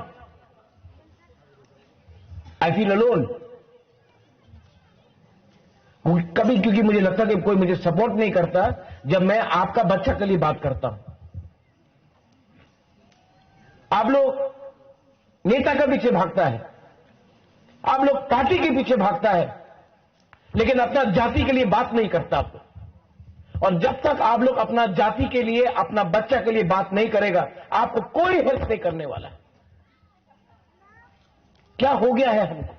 I feel alone। कभी, क्योंकि मुझे लगता कि कोई मुझे सपोर्ट नहीं करता जब मैं आपका बच्चा के लिए बात करता हूं। आप लोग नेता के पीछे भागता है, आप लोग पार्टी के पीछे भागता है, लेकिन अपना जाति के लिए बात नहीं करता आप लोग। और जब तक आप लोग अपना जाति के लिए, अपना बच्चा के लिए बात नहीं करेगा, आपको कोई हेल्प नहीं करने वाला है। क्या हो गया है हमको?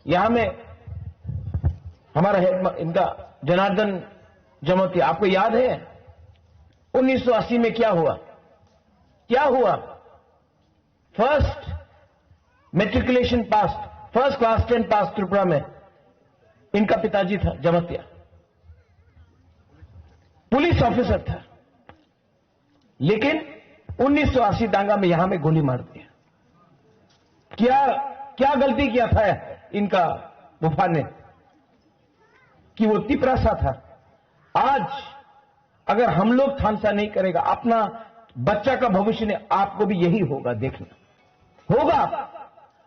यहां में हमारा हेड, इनका जनार्दन जमाती, आपको याद है उन्नीस सौ अस्सी में क्या हुआ? क्या हुआ? फर्स्ट मेट्रिकुलेशन पास, first class ten pass Tripura में इनका पिताजी था, जमातिया पुलिस ऑफिसर था, लेकिन उन्नीस सौ अस्सी दांगा में यहां में गोली मार दिया। क्या, क्या गलती किया था इनका बुफा ने कि वो तिपरासा था? आज अगर हम लोग थामसा नहीं करेगा, अपना बच्चा का भविष्य ने आपको भी यही होगा, देखना होगा।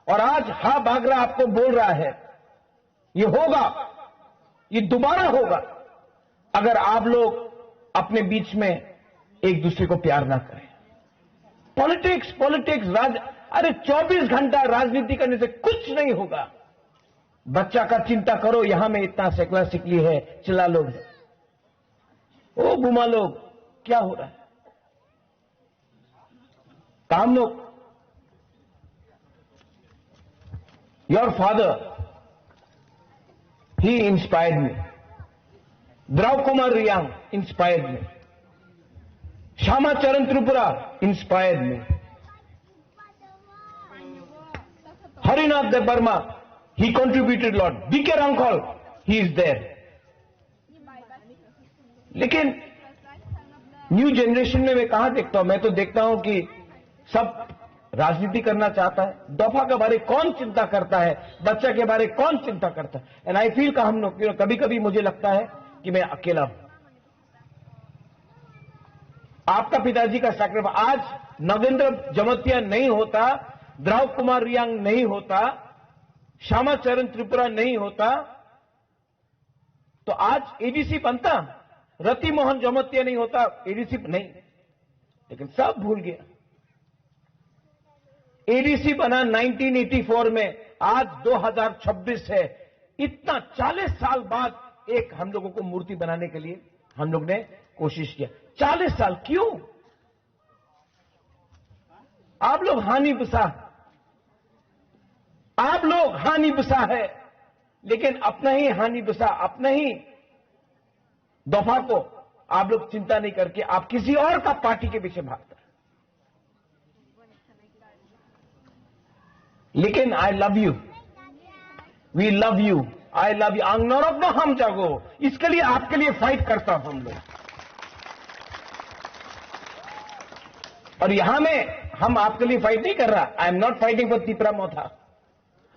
और आज हा बागरा आपको बोल रहा है, ये होगा, ये दोबारा होगा, अगर आप लोग अपने बीच में एक दूसरे को प्यार ना करें। पॉलिटिक्स, पॉलिटिक्स, राज, अरे चौबीस घंटा राजनीति करने से कुछ नहीं होगा। बच्चा का चिंता करो, यहां में इतना सेकला सिकली है, चिल्ला लोग है। ओ बुमा लोग, क्या हो रहा है? Kamnuk, your father, he inspired me. Drau Kumar Riang inspired me. Shama Charan Tripura inspired me. Harinath Debbarma, he contributed lot. B K Rangkhol, he is there. लेकिन न्यू जनरेशन में मैं कहाँ देखता हूँ? मैं तो देखता हूँ कि सब राजनीति करना चाहता है। दफा के बारे कौन चिंता करता है? बच्चा के बारे कौन चिंता करता है? एंड आई फील का हम लोग, कभी कभी मुझे लगता है कि मैं अकेला हूँ। आपका पिताजी का सैक्रिफाइस, आज नगेंद्र जमतिया नहीं होता, द्राव कुमार रियांग नहीं होता, श्यामा चरण त्रिपुरा नहीं होता, तो आज एडीसी बनता? रति मोहन जमतिया नहीं होता, एडीसी नहीं। लेकिन सब भूल गया। एडीसी बना नाइनटीन एटी फ़ोर में, आज दो हज़ार छब्बीस है। इतना चालीस साल बाद एक हम लोगों को मूर्ति बनाने के लिए हम लोग ने कोशिश किया। चालीस साल क्यों? आप लोग हानि बसा, आप लोग हानि बसा है, लेकिन अपना ही हानि बसा, अपना ही दफा को आप लोग चिंता नहीं करके आप किसी और का पार्टी के पीछे भागता है। लेकिन I love you, we love you, I love you। Ang norok no hamjago, इसके लिए, आपके लिए फाइट करता हूं हम लोग। और यहां में हम आपके लिए फाइट नहीं कर रहा। I am not fighting for Tipra Motha।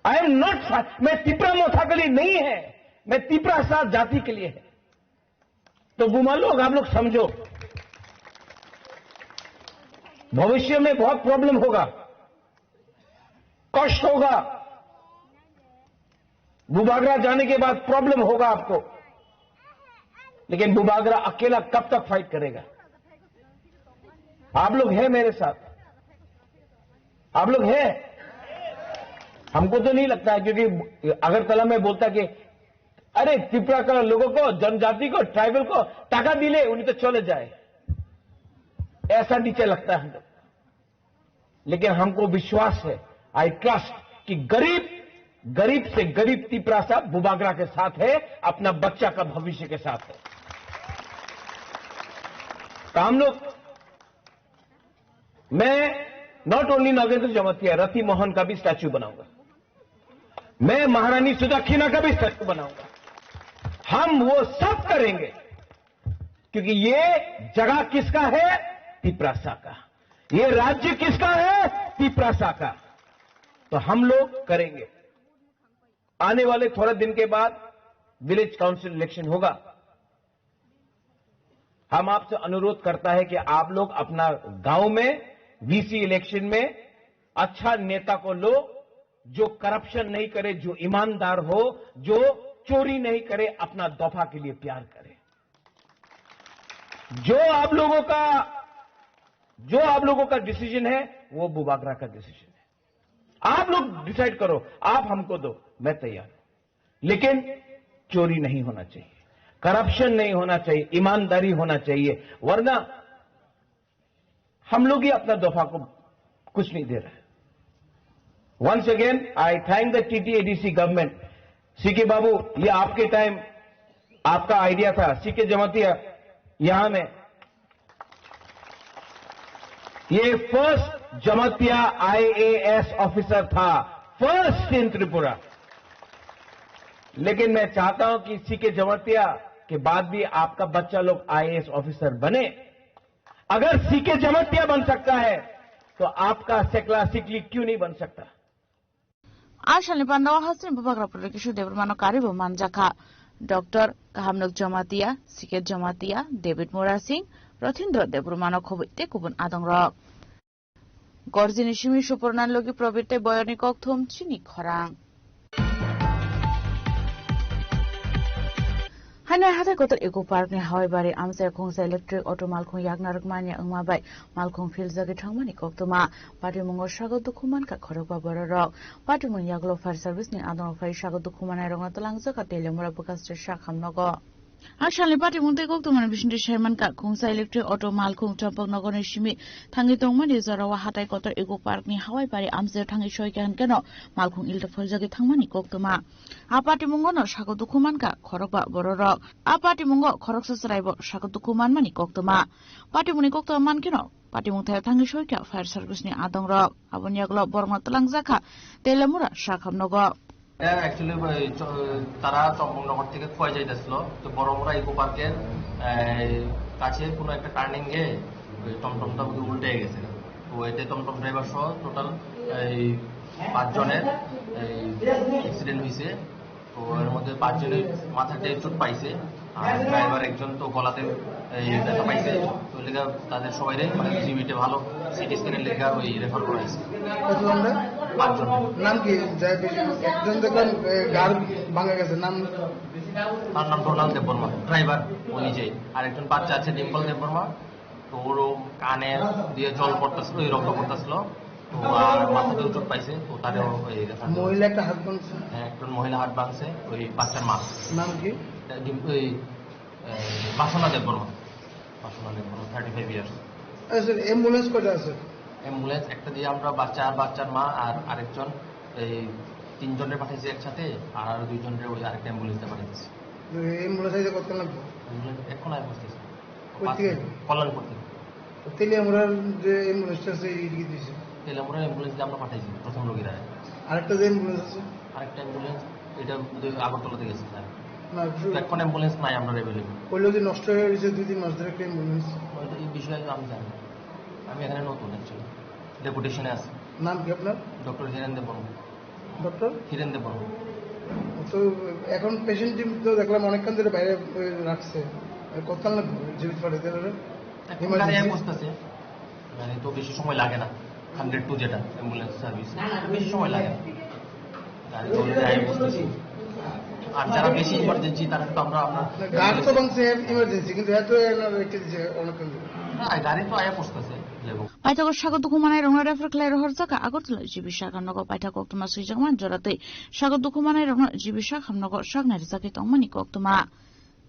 I am not, मैं तिपरा मोथा के लिए नहीं है, मैं तिपरा सा जाति के लिए है। तो बुमा लोग, आप लोग समझो, भविष्य में बहुत प्रॉब्लम होगा, कष्ट होगा। बुबागरा जाने के बाद प्रॉब्लम होगा आपको, लेकिन बुबागरा अकेला कब तक फाइट करेगा? आप लोग हैं मेरे साथ, आप लोग हैं। हमको तो नहीं लगता है, क्योंकि अगरतला में बोलता कि अरे, त्रिपुरा का लोगों को, जनजाति को, ट्राइबल को टाका दिले, उन्हें तो चले जाए, ऐसा नीचे लगता है हम लोग। लेकिन हमको विश्वास है, आई ट्रस्ट, कि गरीब, गरीब से गरीब तिपरा सा बुबागरा के साथ है, अपना बच्चा का भविष्य के साथ है। तो हम लोग, मैं नॉट ओनली नागेंद्र जमातिया, रति मोहन का भी स्टैचू बनाऊंगा, मैं महारानी सुदाखिना का भी स्टैचू बनाऊंगा। हम वो सब करेंगे, क्योंकि ये जगह किसका है? तिपरासा का। ये राज्य किसका है? तिपरासा का। तो हम लोग करेंगे। आने वाले थोड़ा दिन के बाद विलेज काउंसिल इलेक्शन होगा। हम आपसे अनुरोध करता है कि आप लोग अपना गांव में वीसी इलेक्शन में अच्छा नेता को लो, जो करप्शन नहीं करे, जो ईमानदार हो, जो चोरी नहीं करे, अपना दफा के लिए प्यार करे। जो आप लोगों का, जो आप लोगों का डिसीजन है, वो बुबागरा का डिसीजन है। आप लोग डिसाइड करो, आप हमको दो, मैं तैयार हूं, लेकिन चोरी नहीं होना चाहिए, करप्शन नहीं होना चाहिए, ईमानदारी होना चाहिए, वरना हम लोग ही अपना दफा को कुछ नहीं दे रहे। Once again, I thank the T T A D C government। C K बाबू, ये आपके टाइम, आपका आइडिया था। सीके जमातिया यहाँ में, ये फर्स्ट जमातिया आईएएस ऑफिसर था, फर्स्ट इन त्रिपुरा। लेकिन मैं चाहता हूं कि सीके जमातिया के बाद भी आपका बच्चा लोग आईएएस ऑफिसर बने। अगर सीके जमातिया बन सकता है, तो आपका सेकला सिकली क्यों नहीं बन सकता? A salni pandao hasteni bubagra Prolokishu Debbarmano karibo manjakha. Doctor Kahamnok Jamatia, Siket Jamatia, David Murasing, Rothindro Debbarmano khoboi tei kubun adongrok. Gorjini simi Suporna logi Probit tei Boyoni kokthum chini khorang. Hainai hathai kotor Eco Park ni Hawaibari amchai khungsa electric auto malkhung yakna rwkmani wngma bai malkhung philjagwi thangmani koktwma. Patimungo sago dukhu mankha khorokba bororok. Patimung yagulo fire service ni adongrok phai sago dukhu manairokno twlangjak a tei lemura bwkhaste sak hamnogo. A salni patimung tei koktwmani bisingtwi saimankha, khungsa electric auto malkhung Champaknogorni simi thangwi tongmani jorao hatai kotor Eco Parkni hawai pari amchaio thangwi soikha hwnkhe no malkhung ilta pholjagwi thangmani koktwma. A patimungo no sago dukhu mankha khorokba bororok. A patimungo khoroksa chwraibo sago dukhu manmani koktwma. Patimungni koktwma mankheno patimung thaio thangwi soikha fire service ni adongrok. Aboni yagulo borokno twlangjakha Telemura sakhamnogo. এটা অ্যাকচুয়ালি তারা চম্পকনগর থেকে খোয়াই যাইতেছিল, তো বড়মুড়া ইকো পার্কের এই, কাছে কোনো একটা টার্নিং এ ওই টমটমটা উল্টে গেছে। তো এতে টমটম ড্রাইভার সহ টোটাল এই পাঁচজনের এই অ্যাক্সিডেন্ট হয়েছে। তো এর মধ্যে পাঁচজনের মাথাতে চোট পাইছে, আর ড্রাইভার একজন তো গলাতে এই ব্যথা পাইছে। তো লেগে তাদের সবাইরে মানে জিবিতে ভালো সিটি স্ক্যানের লেগে ওই রেফার করা হয়েছে। কতজন রে? পাঁচজন। নাম কি? যে একজন দেখলাম, এ, গার ভাঙা গেছে, নাম? তার নাম ডোনাল্ড দেববর্মা, ড্রাইভার ও নিজেই। আর একজন বাচ্চা আছে ডিম্পল দেববর্মা, তো ওরও কানে দিয়ে জল পড়তেছিল, ওই রক্ত পড়তেছিল, তো আর মাথাতেও চোট পাইছে, তো তারেও এই রেফার করা হয়েছে। মহিলা একটা হাত ভাঙছে। হ্যাঁ, একজন মহিলা হাত ভাঙছে, ওই বাচ্চার মা। নাম কি? এটা ডিম-, ওই, এ, বাসনা দেববর্মা। বাসনা দেববর্মা, থার্টি ফাইভ ইয়ার্স। আচ্ছা, অ্যাম্বুলেন্স কয়টা আছে? অ্যাম্বুলেন্স একটা দিয়ে আমরা বাচ্চা, বাচ্চার মা আর আরেকজন, এই তিনজনরে পাঠাইছি একসাথে, আর আরো দুইজনরে ওই আরেকটা অ্যাম্বুলেন্সে পাঠাইছি। অ্যাম্বুলেন্স আইতে কতক্ষণ লাগবে? অ্যাম্বুলেন্স এখন আয় বসতেছে। কোথেকে? কল্যাণপুর থেকে। তো তেলিয়ামুড়ার যে অ্যাম্বুলেন্সটা আছে, এই দিকে দিয়েছে? তেলিয়ামুড়ার অ্যাম্বুলেন্স দিয়ে আমরা পাঠাইছি প্রথম রোগীরা। আরেকটা যে অ্যাম্বুলেন্স আছে? আরেকটা অ্যাম্বুলেন্স, এটা বোধহয় আগরতলা থেকে এসেছে। না, তো এখন অ্যাম্বুলেন্স নাই আমরা অ্যাভেলেবল। ওই লোক যে নষ্ট হয়ে গেছে দুই তিন মাস ধরে একটা অ্যাম্বুলেন্স। ওই তো এই বিষয়ে আমি জানি না। আমি এখানে নতুন অ্যাকচুয়ালি। ডেপুটেশনে আছি। নাম কি আপনার? ডক্টর হিরেন দেব বর্মন। ডক্টর? হিরেন দেব বর্মন। তো এখন পেশেন্ট টিম তো দেখলাম অনেকক্ষণ ধরে বাইরে, এ, রাখছে। কতক্ষণ লাগবে জীবিত পাঠাতে পারে? এখন গাড়ি এমআরজেন্সি? বসতেছে। মানে তো বেশি সময় লাগে না। হান্ড্রেড টু যেটা অ্যাম্বুলেন্স সার্ভিস, বেশি সময় লাগে না। গাড়ি তো already আয়া বসতেছে। আর যারা বেশি ইমার্জেন্সি তারা তো আমরা, আমরা গাড়ি তো বলছে ইমার্জেন্সি, কিন্তু এত এনার রেখে দিছে অনেকক্ষণ ধরে। না, গাড়ি তো আয়া বসতেছে লেবু। Paithago sago dukhu manai rokno refer khlai rohorjak kha Agartala G B sakhamnogo paithak koktwma swijak man jora tei sago dukhu manai rokno G B sakhamnogo saknai rwjak khe tongmani koktwma.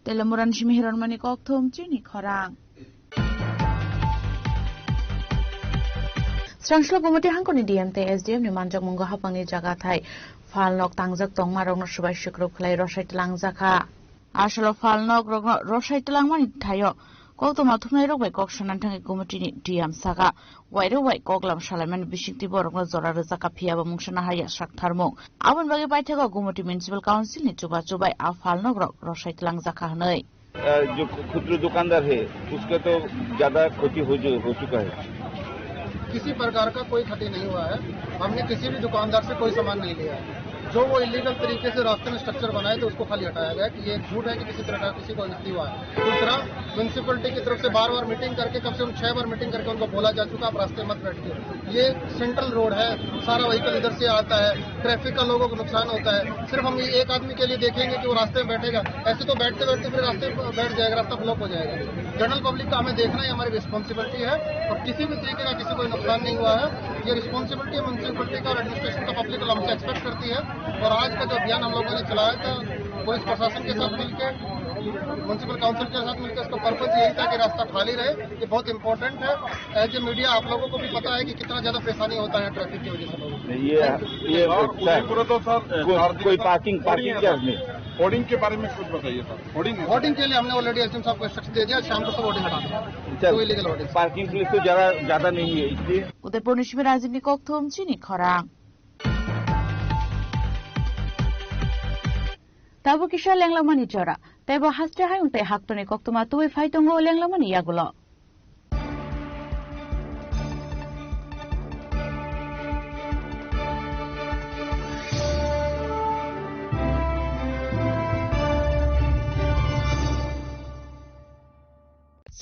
Telemurani simi hironmani kokthum chini khorang. Srangshlo Gumati hangkoni D M tei S D M ni manjakmungo hapangni jaga thai phalnok tangjak tongmarokno swbai swkru khlai rwsai twlangjakha. Asalo phalnokrokno rwsai twlangmani thaio koktwma thumnairok bai kok sanani thangwi Gumatini D M saka, wairok bai koklam salaimani bisingtwi borokno jora rwjakha, phiyaba mungsana haya saktharmung. Aboni bagwi paithago Gumati Municipal Council ni chubachu bai a phalnokrok rwsai twlangjakha hwnwi. अ, जो खु-, खुदरा दुकानदार है, उसका तो ज़्यादा क्षति हो जो, हो चुका है। किसी प्रकार का कोई क्षति नहीं हुआ है। हमने किसी भी दुकानदार से कोई सामान नहीं लिया है। जो वो इलीगल तरीके से रास्ते में स्ट्रक्चर बनाए थे, उसको खाली हटाया गया कि ये झूठ है कि किसी तरह का किसी को क्षति हुआ है। दूसरा, म्युनिसिपैलिटी की तरफ से बार-बार मीटिंग करके, कम से कम छह बार मीटिंग करके उनको बोला जा चुका, आप रास्ते मत बैठिए। ये सेंट्रल रोड है, सारा व्हीकल इधर से आता है, ट्रैफिक का लोगों को नुकसान होता है। सिर्फ हम ये एक आदमी के लिए देखेंगे कि वो रास्ते में बैठेगा, ऐसे तो बैठते बैठते फिर रास्ते में बैठ जाएगा, रास्ता ब्लॉक हो जाएगा। जनरल पब्लिक का हमें देखना ही हमारी रिस्पॉन्सिबिलिटी है और किसी भी तरीके का किसी को नुकसान नहीं हुआ है। ये रिस्पॉन्सिबिलिटी म्युनिसिपैलिटी का और एडमिनिस्ट्रेशन का पब्लिक हमसे एक्सपेक्ट करती है। और आज का जो अभियान हम लोगों ने चलाया था पुलिस प्रशासन के साथ मिलकर, म्युनिसिपल काउंसिल के साथ मिलकर, उसका पर्पस यही था कि रास्ता खाली रहे। ये बहुत इंपॉर्टेंट है। एज ए मीडिया आप लोगों को भी पता है कि कितना ज्यादा परेशानी होता है ट्रैफिक की वजह से लोगों को। नहीं, ये, ये, और सर, उदयपुर तो सर, को-, चार दिन कोई का पार्किंग, होर्डिंग पार्किंग है क्या सर। इसमें? होर्डिंग के बारे में कुछ बताइए सर। होर्डिंग है। होर्डिंग के लिए हमने ऑलरेडी एसडीएम साहब को इंस्ट्रक्शन दे दिया, शाम को सब होर्डिंग हटा देंगे। सर, जो इलीगल होर्डिंग। पार्किंग प्लेस तो ज़्यादा, ज़्यादा नहीं है, इसलिए। Udaipur ni simi Rajibni kokthum chini khorang. Tabuk kisa lenglamani jora. Teibo haste hayung tei haktorni koktwma tubui phai tongo lenglamani yagulo.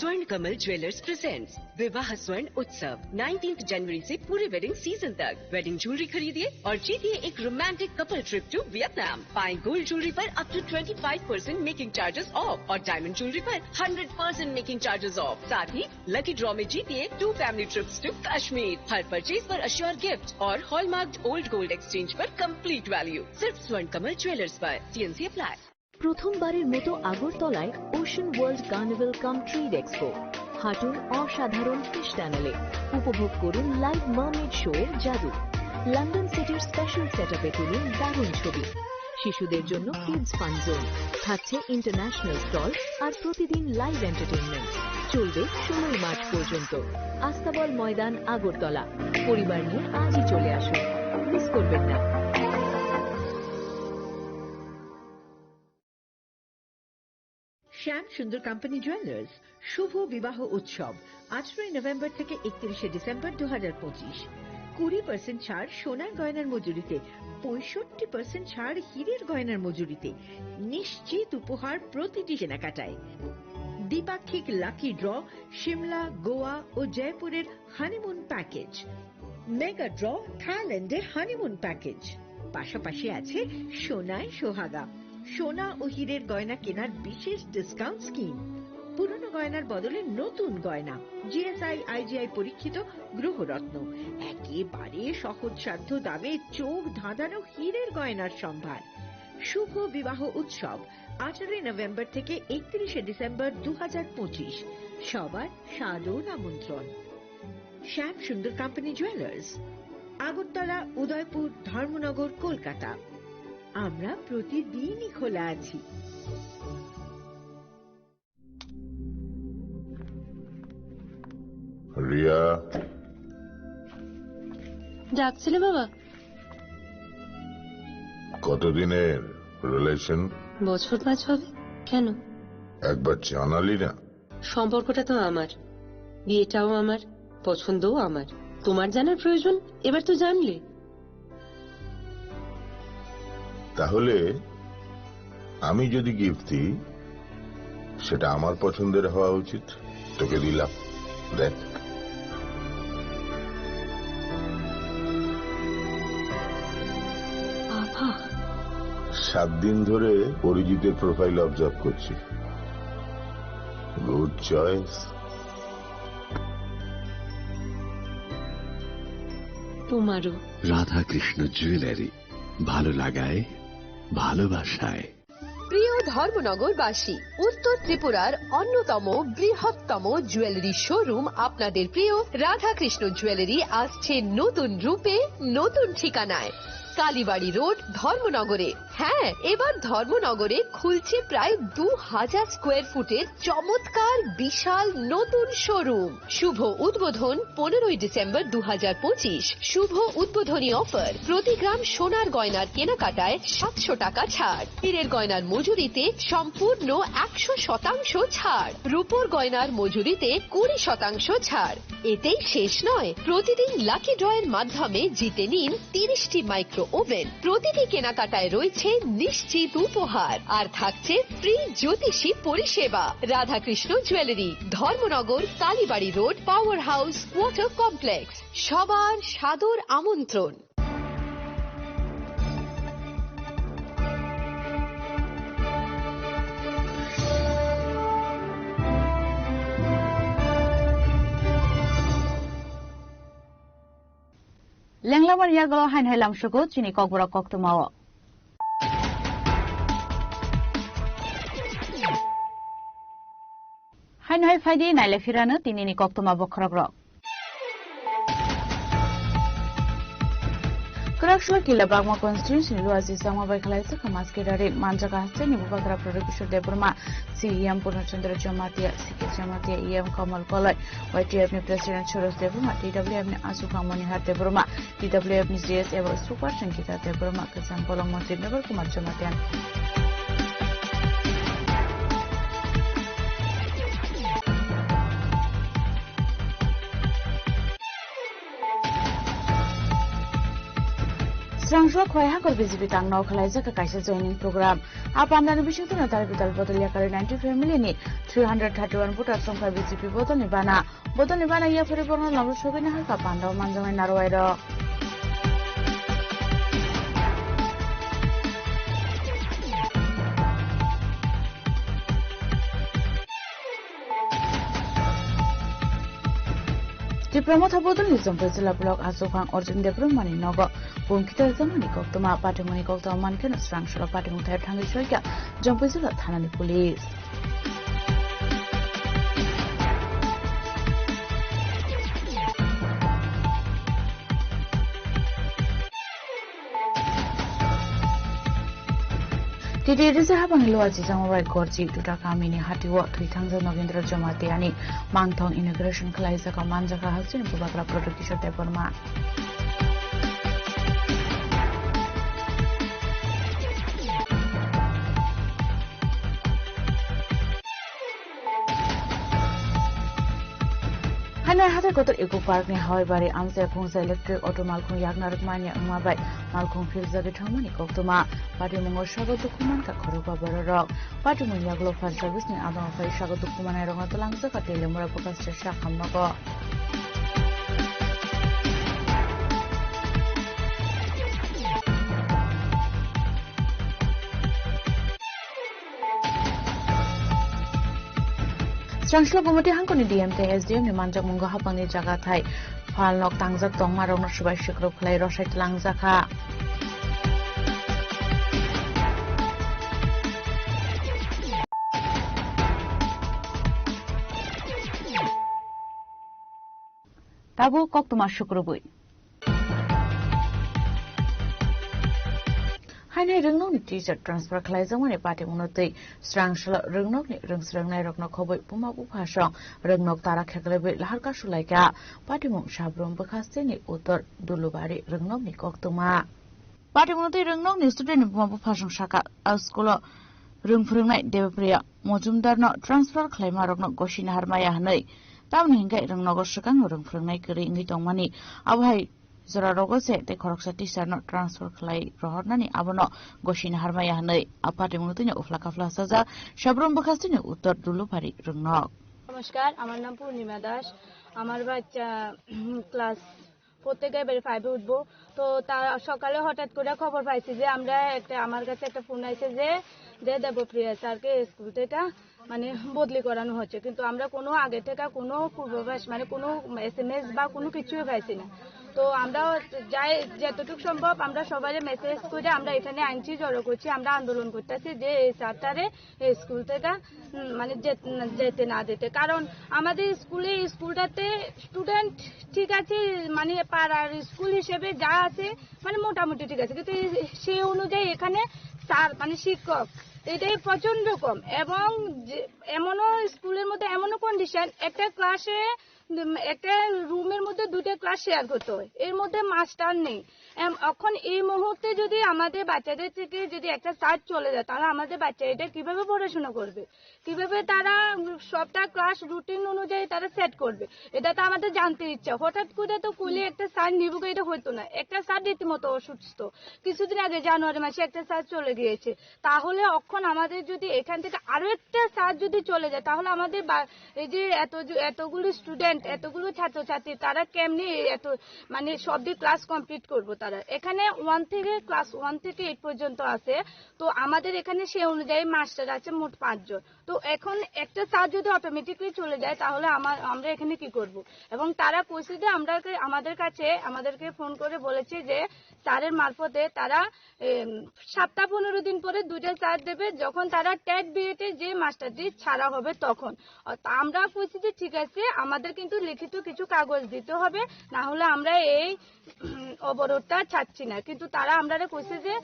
स्वर्ण कमल ज्वेलर्स प्रेजेंट्स विवाह स्वर्ण उत्सव, नाइनटीन्थ जनवरी से पूरे वेडिंग सीजन तक। वेडिंग ज्वेलरी खरीदिए और जीतिए एक romantic couple trip to Vietnam. पाएं गोल्ड ज्वेलरी पर up to twenty five percent making charges off और डायमंड ज्वेलरी पर hundred percent making charges off. साथ ही लकी ड्रॉ में जीतिए two family trips to Kashmir. हर परचेज पर अश्योर गिफ्ट और हॉलमार्क्ड ओल्ड गोल्ड एक्सचेंज पर कंप्लीट वैल्यू। सिर्फ स्वर्ण कमल ज्वेलर्स पर। T and C apply. প্রথমবারের মতো আগরতলায় ওশান ওয়ার্ল্ড কার্নিভাল কাম ট্রেড এক্সপো। হাঁটুন অসাধারণ ফিশ টানেলে, উপভোগ করুন লাইভ মার্মেড শো এর জাদু। লন্ডন সিটির স্পেশাল সেটআপে তুলুন দারুণ ছবি। শিশুদের জন্য কিডস ফান জোন, থাকছে ইন্টারন্যাশনাল স্টল আর প্রতিদিন লাইভ এন্টারটেইনমেন্ট। চলবে ষোলোই মার্চ পর্যন্ত। আস্তাবল ময়দান, আগরতলা। পরিবার নিয়ে আজই চলে আসুন, মিস করবেন না। শ্যাম সুন্দর কোম্পানি জুয়েলার্স শুভ বিবাহ উৎসব, আঠারোই নভেম্বর থেকে একত্রিশে ডিসেম্বর দু হাজার পঁচিশ। কুড়ি পার্সেন্ট ছাড় সোনার গয়নার মজুরিতে, পঁয়ষট্টি পার্সেন্ট ছাড় হীরের গয়নার মজুরিতে। নিশ্চিত উপহার প্রতিটি কেনাকাটায়। দ্বিপাক্ষিক লাকি ড্র, সিমলা, গোয়া ও জয়পুরের হানিমুন প্যাকেজ। মেগা ড্র, থাইল্যান্ডের হানিমুন প্যাকেজ। পাশাপাশি আছে সোনায় সোহাগা, সোনা ও হীরের গয়না কেনার বিশেষ ডিসকাউন্ট স্কিম। পুরনো গয়নার বদলে নতুন গয়না, জিএসআই, আইজিআই পরীক্ষিত গ্রহরত্ন। একেবারে সহজসাধ্য দামে চোখ ধাঁধানো হীরের গয়নার সম্ভার। শুভ বিবাহ উৎসব, আঠারোই নভেম্বর থেকে একত্রিশে ডিসেম্বর দু হাজার পঁচিশ। সবার সাদর আমন্ত্রণ। শ্যাম সুন্দর কোম্পানি জুয়েলার্স, আগরতলা, উদয়পুর, ধর্মনগর, কলকাতা। আমরা প্রতিদিনই খোলা আছি। রিয়া। ডাকছিলে বাবা? কতদিনের রিলেশন? বছর পাঁচ হবে। কেন? একবার জানালি না। সম্পর্কটা তো আমার, বিয়েটাও আমার, পছন্দও আমার। তোমার জানার প্রয়োজন, এবার তো জানলে। তাহলে আমি যদি গিফট দিই, সেটা আমার পছন্দের হওয়া উচিত। তোকে দিলাম, দেখ। বাবা। সাত দিন ধরে অরিজিতের প্রোফাইল অবজার্ভ করছি। Good choice. তোমারও। রাধাকৃষ্ণ জুয়েলারি, ভালো লাগায়, ভালোবাসায়। প্রিয় ধর্মনগরবাসী, উত্তর ত্রিপুরার অন্যতম বৃহত্তম জুয়েলারি শোরুম আপনাদের প্রিয় রাধাকৃষ্ণ জুয়েলারি আসছে নতুন রূপে, নতুন ঠিকানায়। কালীবাড়ি রোড, ধর্মনগরে। হ্যাঁ, এবার ধর্মনগরে খুলছে প্রায় দু হাজার স্কোয়ার ফুটের চমৎকার বিশাল নতুন শোরুম। শুভ উদ্বোধন পনেরোই ডিসেম্বর দু হাজার পঁচিশ। শুভ উদ্বোধনী অফার, প্রতি গ্রাম সোনার গয়নার কেনাকাটায় সাতশো টাকা ছাড়, হীরের গয়নার মজুরিতে সম্পূর্ণ একশো শতাংশ ছাড়, রূপোর গয়নার মজুরিতে কুড়ি শতাংশ ছাড়। এতেই শেষ নয়, প্রতিদিন লাকি ড্রয়ের মাধ্যমে জিতে নিন তিরিশটি মাইক্রো ওভেন। প্রতিটি কেনাকাটায় রয়েছে নিশ্চিত উপহার, আর থাকছে ফ্রি জ্যোতিষী পরিষেবা। Radhakrishna jewellery, Dharmanagar, Kalibari road, power house, water complex. সবার সাদর আমন্ত্রণ। Lenglamani yagulo haino hai lamsugo chini kokborok koktwmao. Haino hai phaidi naile phirano tinini koktwma bokhorokrok. Kwrakslo Kila Bagma constituency ni Luaji Changma bai khwlaijak kha Maskirari manjak haste ni Bubagra Pradyot Kishore Debbarma, C E M Purna Chandra Jamatia, C K Jamatia, E M Kamal Koloi, Y T F ni President Suresh Debbarma, T W F ni Aswk Manihar Debbarma, T W F ni G S ebo Super Singita Debbarma, kwcham bolong montri Nagar Kumar Jamatia. Srangso khwlai hakor B J P tangno khwlaijak kaisa joining program. A pandani bisingtwi no tal bital bodol yakarwi ninety family ni three hundred thirty one voter songkha B J P bodolni bana. Bodolni bana yaphari borno lamro sogwini hakha pandao manjaknai narwai rok. Tipra Motha Bodolni Jampui Jila Block Achukhang Arjun Debbarmani nogo bumkhito jamani koktwma. Patimungni koktwma mankheno srang salo patimung thai thangwi soikha Jampui Jila Thanani Police. T T A D C hapangni Lower Jijangma bai Gorji Duda kamini hatio thwithangjak Nogendra Jamatia ni mangthong inauguration khlaijak, manjakha Halchini Bubagra Product Kishore Debbarma. Hainai hathai kotor Eco Park ni Hawaibari amchai khungsa electric auto malkhung yakna rwkmani wngma bai malkhung philjagwi thangmani koktwma. Patimungo sago dukhu mankha khorokba bororok. Patimung yagulo fire service ni adongo phai sago dukhu manai rokno twlangjak a Teliamura Bwkhaste Sakham nogo. Srangsla Gumati hangkoni D M tei S D M ni manjakmungo hapangni jaga thai phalnok tangjak tongmarokno swbai swkrup khlai rwsai twlangjakha. Tabuk koktwma sukrubwi. Hainai rwngnokni teacher transfer khlaijakmani patimungno twi srangsalo rwngnokni rwngsrwngnairokno khobwi buma buphasong rwngnok tara kheklaiwi lahar kasulaikha. Patimung Sabrum Bwkhasteni Uttor Dulubari rwngnokni koktwma. Patimungno twi rwngnokni student ni buma buphasong saka, a school o rwng phwrwngnai Debapriya Mojumdarno transfer khlaimarokno gosina harmaya hwnwi. Tamoni hwnkhe rwngnogo swkango rwng phwrwngnai kwrwi wngwi tongmani. Abo hai jorarogo se tei khoroksa teacher no transfer khlai rohornani abono gosina harmaya hwnwi a patimungno twino uphla kaphla sajak Sabrum Bwkhasteni Uttor Dulubari rwngnok. নমস্কার, আমার নাম পূর্ণিমা দাস। আমার বাচ্চা class four থেকে এবারে ফাইভে উঠবো। তো তা সকালে হঠাৎ করে খবর পাইছি যে আমরা একটা, আমার কাছে একটা ফোন আইছে যে, যে দেবপ্রিয়া স্যারকে স্কুল থেকে মানে বদলি করানো হচ্ছে, কিন্তু আমরা কোনো আগে থেকে কোনো পূর্বাভাস, মানে কোনো এসএমএস বা কোনো কিছুই পাইছি না। তো আমরা যাই, যতটুকু সম্ভব আমরা সবাই মেসেজ করে আমরা এখানে আনছি, জড়ো করছি, আমরা আন্দোলন করতেছি যে এই স্যারটারে এই স্কুল থেকে, উম, মানে যে-, যেতে না দিতে। কারণ আমাদের স্কুলে, স্কুলটাতে স্টুডেন্ট ঠিক আছে, মানে পাড়ার স্কুল হিসেবে যা আছে, মানে মোটামুটি ঠিক আছে, কিন্তু এই, সেই অনুযায়ী এখানে স্যার, মানে শিক্ষক, এটাই প্রচণ্ড কম। এবং যে, এমনও স্কুলের মধ্যে এমনও কন্ডিশন, একটা ক্লাসে, উম, একটা রুমের মধ্যে দুটো ক্লাস শেয়ার করতে হয়, এর মধ্যে মাস্টার নেই। এম, এখন এই মুহূর্তে যদি আমাদের বাচ্চাদের থেকে যদি একটা স্যার চলে যায়, তাহলে আমাদের বাচ্চা এটা কিভাবে পড়াশোনা করবে? কিভাবে তারা সবটা ক্লাস রুটিন অনুযায়ী তারা সেট করবে? এটা তো আমাদের জানতে ইচ্ছা। হঠাৎ করে তো কুলে একটা স্যার নিব, এটা হতো না। একটা স্যার রীতিমতো অসুস্থ, কিছুদিন আগে জানুয়ারি মাসে একটা স্যার চলে গিয়েছে। তাহলে এখন আমাদের যদি এখান থেকে আরো একটা স্যার যদি চলে যায়, তাহলে আমাদের বা-, এই যে এত, এতগুলো স্টুডেন্ট, এতগুলো ছাত্রছাত্রী, তারা কেমনি এত, মানে সব দিয়ে ক্লাস কমপ্লিট করবো তারা? এখানে ওয়ান থেকে, ক্লাস ওয়ান থেকে এইট পর্যন্ত আছে। তো আমাদের এখানে সে অনুযায়ী মাস্টার আছে মোট পাঁচজন। তো এখন একটা স্যার যদি অটোমেটিকলি চলে যায়, তাহলে আমার, আমরা এখানে কি করব? এবং তারা কইছে যে আমরা, আমাদের কাছে, আমাদেরকে ফোন করে বলেছে যে স্যারের মারফতে তারা, এম, সপ্তাহ পনেরো দিন পরে দুইটা স্যার দেবে, যখন তারা টেট বিএতে যে মাস্টারটি ছাড়া হবে তখন। আর তা আমরা কইছি যে ঠিক আছে, আমাদের কিন্তু লিখিত কিছু কাগজ দিতে হবে, না হলে আমরা এই উম, অবরোধটা ছাড়ছি না। কিন্তু তারা আমরারে কইছে যে,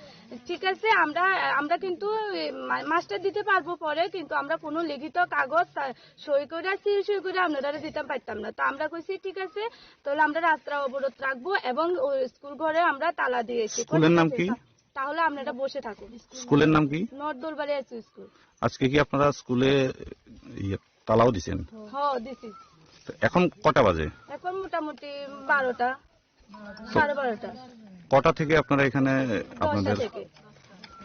"ঠিক আছে, আমরা, আমরা কিন্তু, এ, মা-, মাস্টার দিতে পারবো পরে, কিন্তু আমরা কোনো লিখিত কাগজ তা-, সই করে, সিল সই করে আপনারা দিতে পারতাম না।" তো আমরা কইছি, "ঠিক আছে, তাহলে আমরা রাস্তা অবরোধ রাখবো এবং ওই স্কুল ঘরে আমরা তালা দিয়েছি।" স্কুলের নাম কি? "তাহলে আপনারা বসে থাকুন।" স্কুলের নাম কি? নর্থ দোলবাড়ি এসইউ স্কুল। আজকে কি আপনারা স্কুলে, ইয়ে, তালাও দিছেন? হ্যাঁ, দিছি। তো এখন কটা বাজে? এখন মোটামুটি বারোটা। সাড়ে বারোটা। কটা থেকে আপনারা এখানে দশটা আপনাদের থেকে।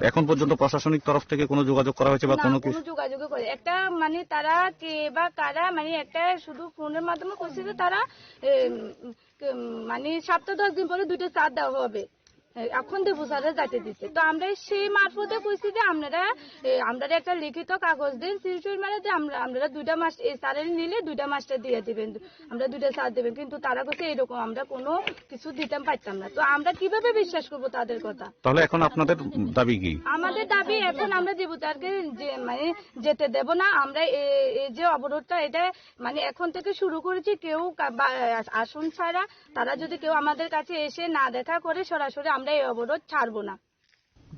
এখন পর্যন্ত প্রশাসনিক তরফ থেকে কোনো যোগাযোগ করা হয়েছে বা না, কোনো কি? কোনো যোগাযোগই করে। একটা মানে তারা কে বা কারা মানে একটা শুধু ফোনের মাধ্যমে কইছে যে তারা, এ, উম, কে, উম, মানে সপ্তাহ দশ দিন পরে দুইটা চার দেওয়া হবে। এ, এখন দেবু স্যারে যাইতে দিছে। তো আমরা সেই মারফতে কইছি যে আপনারা, এ, আমরা একটা লিখিত কাগজ দিন, সিলচুর মারে যে আমরা, আপনারা দুইটা মাস, এই স্যারের নিলে দুইটা মাসটা দিয়ে দিবেন, আমরা দুইটা স্যার দিবেন, কিন্তু তারা কইছে এরকম আমরা কোনো কিছু দিতে পারতাম না। তো আমরা কিভাবে বিশ্বাস করবো তাদের কথা? তাহলে এখন আপনাদের দাবি কি? আমাদের দাবি এখন আমরা দেবু স্যারকে যে, মানে, যেতে দেব না। আমরা এ-, এই যে অবরোধটা, এটা, মানে, এখন থেকে শুরু করেছি। কেউ কা-, বা-, আসন ছাড়া তারা যদি কেউ আমাদের কাছে এসে না দেখা করে সরাসরি, আমরা এই অবরোধ ছাড়বো না।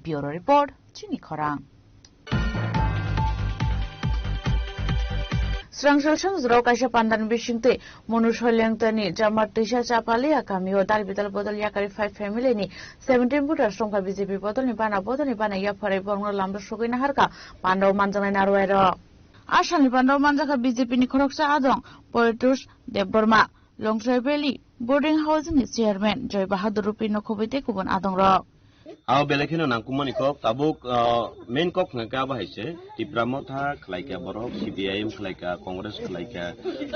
Bureau Report, Chini Khorang. Srangsalsong jora kaisa pandani bisingtwi Monu Soilengtani Jamar Twisa Chapaliya kamio dal bidal bodol yakari five family ni seventeen voters tongkha B J P bodolni bana bodolni bana yapharai borokno lamdo sogwi naharkha pandao manjaknai narwai rok. Asalni pandao manjakha B J P ni khoroksa adong Poetus Debbarma, Longtrai Valley Boarding House ni chairman Joy Bahadur Rupi nokhobwi tei kubun adongrok. Abo belai kheno nangkukmani kok, tabuk, ah, main kok hwnkha khe abo hai se, Tipra Motha khlaikha borok, C P I M khlaikha, Congress khlaikha,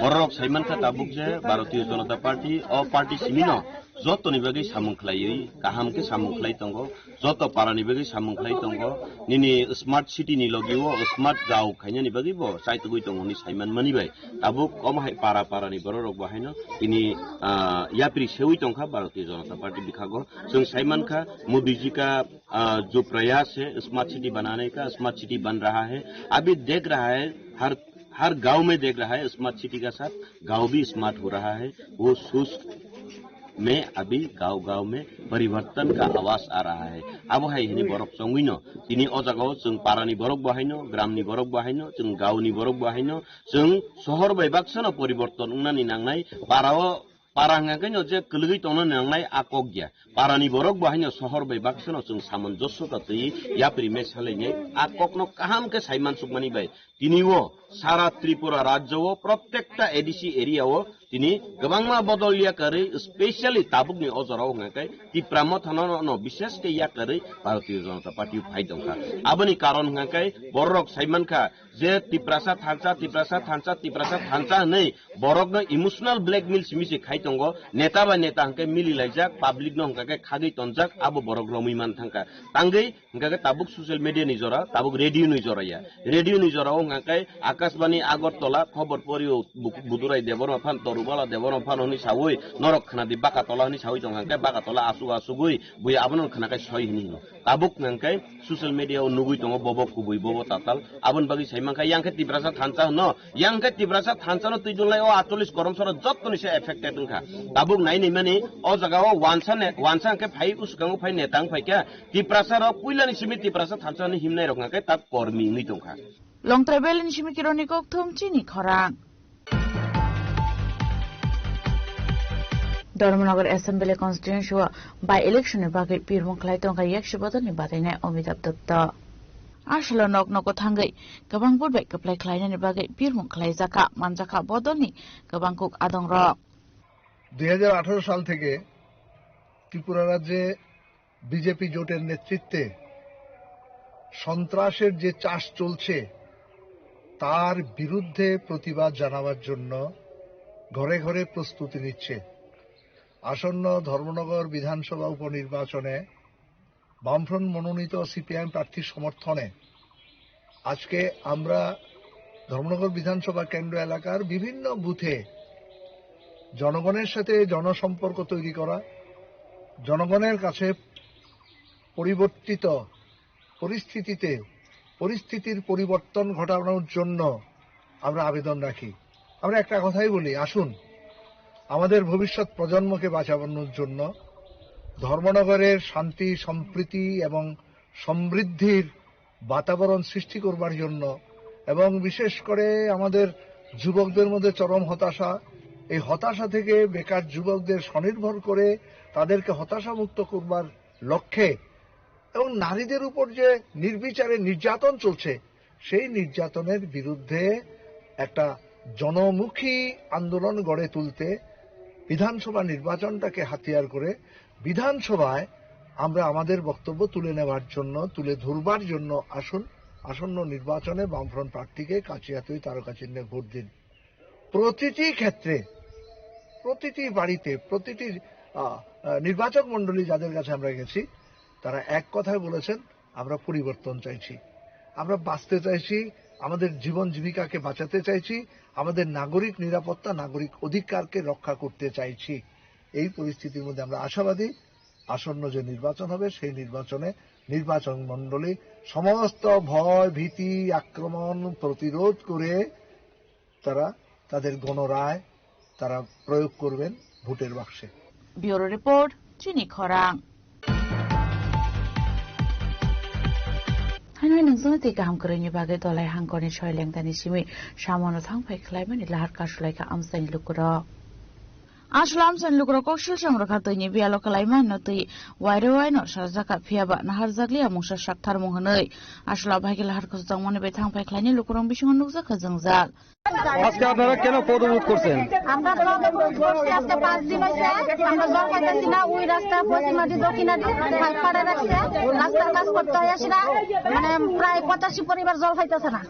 borok saimankha tabuk je Bharatiya Janata Party, o party simino jotoni bagwi samung khlaiwi, kaham khe samung khlai tongo, joto para ni bagwi samung khlai tongo, nini smart city ni logi o smart gao khainani bagwi bo chaitugwi tongo hwnwi saimanmani bai. Tabuk omo hai para para ni borok rok bo haino tini, ah, yapri sewi tongkha Bharatiya Janata Party bikhago. Chwng saimankha Modi ji ka, ah, jo prayas hai smart city banane ka, smart city ban raha hai. Abhi dekh raha hai, har, har gaon mein dekh raha hai smart city ka sath, gaon bhi smart ho raha hai. Wo sust mein abhi gaon gaon mein parivartan ka awaaz aa raha hai. Abo hai hini borok chongwino. Tini o jagao chwng para ni borok bo haino, gram ni borok bo haino, chwng gaon ni borok bo haino, Chwng sohor bai baksa no poriborton wngnani nangnai, para o, para hwnka khe no je kwlwgwi tongna nangnai a kok ya. Para ni borok bo haino sohor bai baksa no chwng samanjosso ta twi yapri me salainai a kok no kaham khe sai mansukmani bai. Tini o sara Tripura rajyo o prottekta A D C area o tini kwbangma bodol yakarwi, specially tabuk ni o jora o hwnka khe Tipra Motha no, no, no, bishesh khe yakarwi Bharatiya Janata Party o phai tongkha. Aboni karon hwnka khe borok sai mankha, je Tiprasa thansa, Tiprasa thansa, Tiprasa thansa hwnwi borokno emotional blackmail simi se khai tongo. Neta bai neta hwnkhe mili laijak, public no hwnkha khe khagwi tonjak, abo borok romwi man thangkha. Tangwi hwnkha khe tabuk social media ni jora, tabuk radio ni jora ya. Radio ni jora o hwnkha khe Akashbani Agartala khobor porio Bu-, Budurai Debbarma phan, Torubala Debbarma phan hwnwi sawi norok khna di Bakatola hwnwi sawi tongkha khe Bakatola asuk asugwi bui abono khna khe soi hwnwi hino. Tabuk hwnkhe social media o nugwi tongo, bobo kubui, bobo tatal. Aboni bagwi sai mankha, yang khe Tiprasa thansa hwno, yang khe Tiprasa thansa no twi dunlai o atchollish korom sora jottoni se affected wngkha. Tabuk nai nai mani o jaga o wansa ne, wansa hwnkhe phai uskango phai neta wng phaikha. Tiprasa rok puilani simi Tiprasa thansa hwnwi himnai rok hwnkhe tak kormi wngwi tongkha. Longtrai Valley ni simi Kironi Kokthum, Chini Khorang. Dharmanagar Assembly Constituency o by-election ni bagwi birmung khlai tongkha yaksi bodolni badainai Amitabh Dutta. Asalo nok nogo thangwi kwbang vote bai kwplai khlainani bagwi birmung khlaijakha, manjakha bodolni kwbang kuk adongrok. দুই হাজার আঠারো সাল থেকে ত্রিপুরা রাজ্যে বিজেপি জোটের নেতৃত্বে সন্ত্রাসের যে চাষ চলছে, তার বিরুদ্ধে প্রতিবাদ জানাবার জন্য ঘরে ঘরে প্রস্তুতি নিচ্ছে। আসন্ন ধর্মনগর বিধানসভা উপনির্বাচনে বামফ্রন্ট মনোনীত সিপিআইএম প্রার্থীর সমর্থনে আজকে আমরা ধর্মনগর বিধানসভা কেন্দ্র এলাকার বিভিন্ন বুথে জনগণের সাথে জনসম্পর্ক তৈরি করা, জনগণের কাছে পরিবর্তিত পরিস্থিতিতে, পরিস্থিতির পরিবর্তন ঘটানোর জন্য আমরা আবেদন রাখি। আমরা একটা কথাই বলি, আসুন, আমাদের ভবিষ্যৎ প্রজন্মকে বাঁচানোর জন্য, ধর্মনগরের শান্তি, সম্প্রীতি এবং সমৃদ্ধির বাতাবরণ সৃষ্টি করবার জন্য এবং বিশেষ করে আমাদের যুবকদের মধ্যে চরম হতাশা, এই হতাশা থেকে বেকার যুবকদের স্বনির্ভর করে তাদেরকে হতাশামুক্ত করবার লক্ষ্যে এবং নারীদের উপর যে নির্বিচারে নির্যাতন চলছে, সেই নির্যাতনের বিরুদ্ধে একটা জনমুখী আন্দোলন গড়ে তুলতে বিধানসভা নির্বাচনটাকে হাতিয়ার করে বিধানসভায় আমরা আমাদের বক্তব্য তুলে নেওয়ার জন্য, তুলে ধরবার জন্য আসুন, আসন্ন নির্বাচনে বামফ্রন্ট প্রার্থীকে কাচিয়াতুই তারকা চিহ্নে ভোট দিন। প্রতিটি ক্ষেত্রে, প্রতিটি বাড়িতে, প্রতিটি আহ, আহ, নির্বাচক মণ্ডলী যাদের কাছে আমরা গেছি, তারা এক কথায় বলেছেন, "আমরা পরিবর্তন চাইছি, আমরা বাঁচতে চাইছি, আমাদের জীবন জীবিকাকে বাঁচাতে চাইছি, আমাদের নাগরিক নিরাপত্তা, নাগরিক অধিকারকে রক্ষা করতে চাইছি।" এই পরিস্থিতির মধ্যে আমরা আশাবাদী, আসন্ন যে নির্বাচন হবে, সেই নির্বাচনে নির্বাচন মণ্ডলী সমস্ত ভয়, ভীতি, আক্রমণ প্রতিরোধ করে তারা তাদের গণরায় তারা প্রয়োগ করবেন ভোটের বাক্সে। Bureau Report, Chini Khorang. Haino nungsano tei kaham kwrwini bagwi dolai hangkorni soilengtani simi samono thangphai khlaimani lahar kasulaikha amchaini lukurok. Aswla amchaini lukurok koksil samrokha twini biyalo kwlaimano twi wairwi waino sarjakha, phiyaba naharjakliya mungsa saktharmung hwnwi. Aswla bahai khe lahar khosokjakmani bai thangphai khlaini lukurok bisingo nukjakha jwngjal. আজকে আপনারা কেন পথ অবরোধ করছেন? আমরা পথ অবরোধ করছি আজকে পাঁচ দিন হয়েছে। আমরা জল পাইতেছি না, ওই রাস্তা পশ্চিমাদি দক্ষিণাদি পাইপ ফাটা রাখছে, রাস্তার কাজ করতে হয় আসি না, মানে প্রায় পঁচাশি পরিবার জল পাইতেছে না।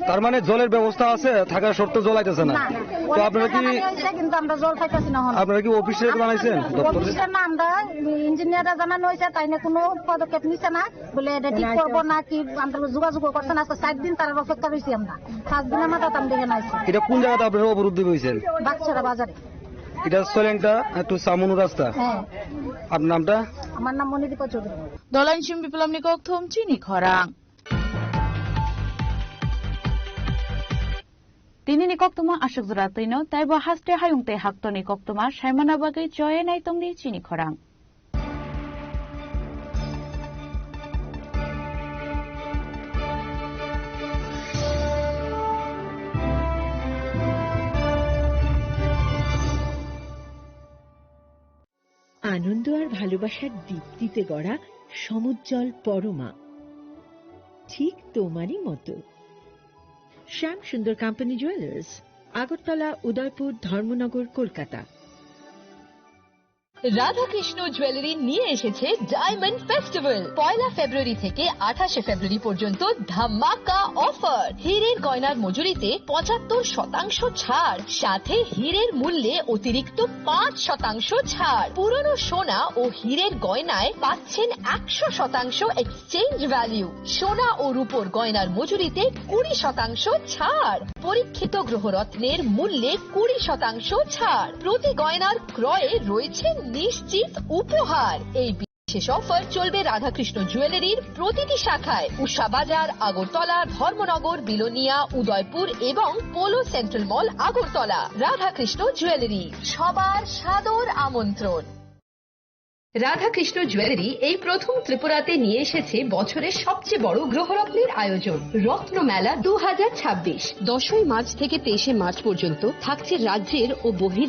তার মানে জলের ব্যবস্থা আছে, থাকা সত্ত্বেও জল আইতেছে না। না, তো আপনারা কি অনেক জানানো হয়েছে, কিন্তু আমরা জল পাইতেছি না এখন। আপনারা কি অফিসে জানাইছেন দপ্তরে? অফিসে না, আমরা ইঞ্জিনিয়াররা জানানো হয়েছে, তাই না কোনো পদক্ষেপ নিছে না। বলে এটা ঠিক করবো না কি, আমরা যোগাযোগ করছে না, আজকে চার দিন তার অপেক্ষা রয়েছি আমরা। পাঁচ দিনের মাথায় তো আমরা এখানে আইছি। এটা কোন জায়গাতে আপনারা অবরুদ্ধ হয়েছেন? বাগছড়া বাজারে। এটা সলেংটা একটু সামনু রাস্তা। হ্যাঁ। আপনার নামটা? আমার নাম মণিদীপা Chowdhury. Dolainchim Biplomni kokthum chini khorang. Tinini koktwma aswk jora twino, taibo haste hayung tei haktorni koktwma saimana bagwi choye naitongdi chini khorang. আনন্দ আর ভালোবাসার দীপ্তিতে গড়া সমুজ্জ্বল পরমা, ঠিক তোমারই মতো। শ্যাম সুন্দর কোম্পানি জুয়েলার্স, আগরতলা, উদয়পুর, ধর্মনগর, কলকাতা। রাধাকৃষ্ণ জুয়েলারি নিয়ে এসেছে ডায়মন্ড ফেস্টিভ্যাল। পয়লা ফেব্রুয়ারি থেকে আঠাশে ফেব্রুয়ারি পর্যন্ত ধামাকা অফার। হীরের গয়নার মজুরিতে পঁচাত্তর শতাংশ ছাড়, সাথে হীরের মূল্যে অতিরিক্ত পাঁচ শতাংশ ছাড়। পুরনো সোনা ও হীরের গয়নায় পাচ্ছেন একশো শতাংশ এক্সচেঞ্জ ভ্যালু। সোনা ও রূপোর গয়নার মজুরিতে কুড়ি শতাংশ ছাড়। পরীক্ষিত গ্রহরত্নের মূল্যে কুড়ি শতাংশ ছাড়। প্রতি গয়নার ক্রয়ে রয়েছে নিশ্চিত উপহার। এই বিশেষ অফার চলবে রাধাকৃষ্ণ জুয়েলারির প্রতিটি শাখায়, উষা বাজার, আগরতলা, ধর্মনগর, বিলোনিয়া, উদয়পুর এবং পোলো সেন্ট্রাল মল, আগরতলা। রাধাকৃষ্ণ জুয়েলারি, সবার সাদর আমন্ত্রণ। রাধাকৃষ্ণ জুয়েলারি এই প্রথম ত্রিপুরাতে নিয়ে এসেছে বছরের সবচেয়ে বড় গ্রহরত্নের আয়োজন, রত্নমেলা দু হাজার ছাব্বিশ। দশই মার্চ থেকে তেইশে মার্চ পর্যন্ত থাকছে রাজ্যের ও বহির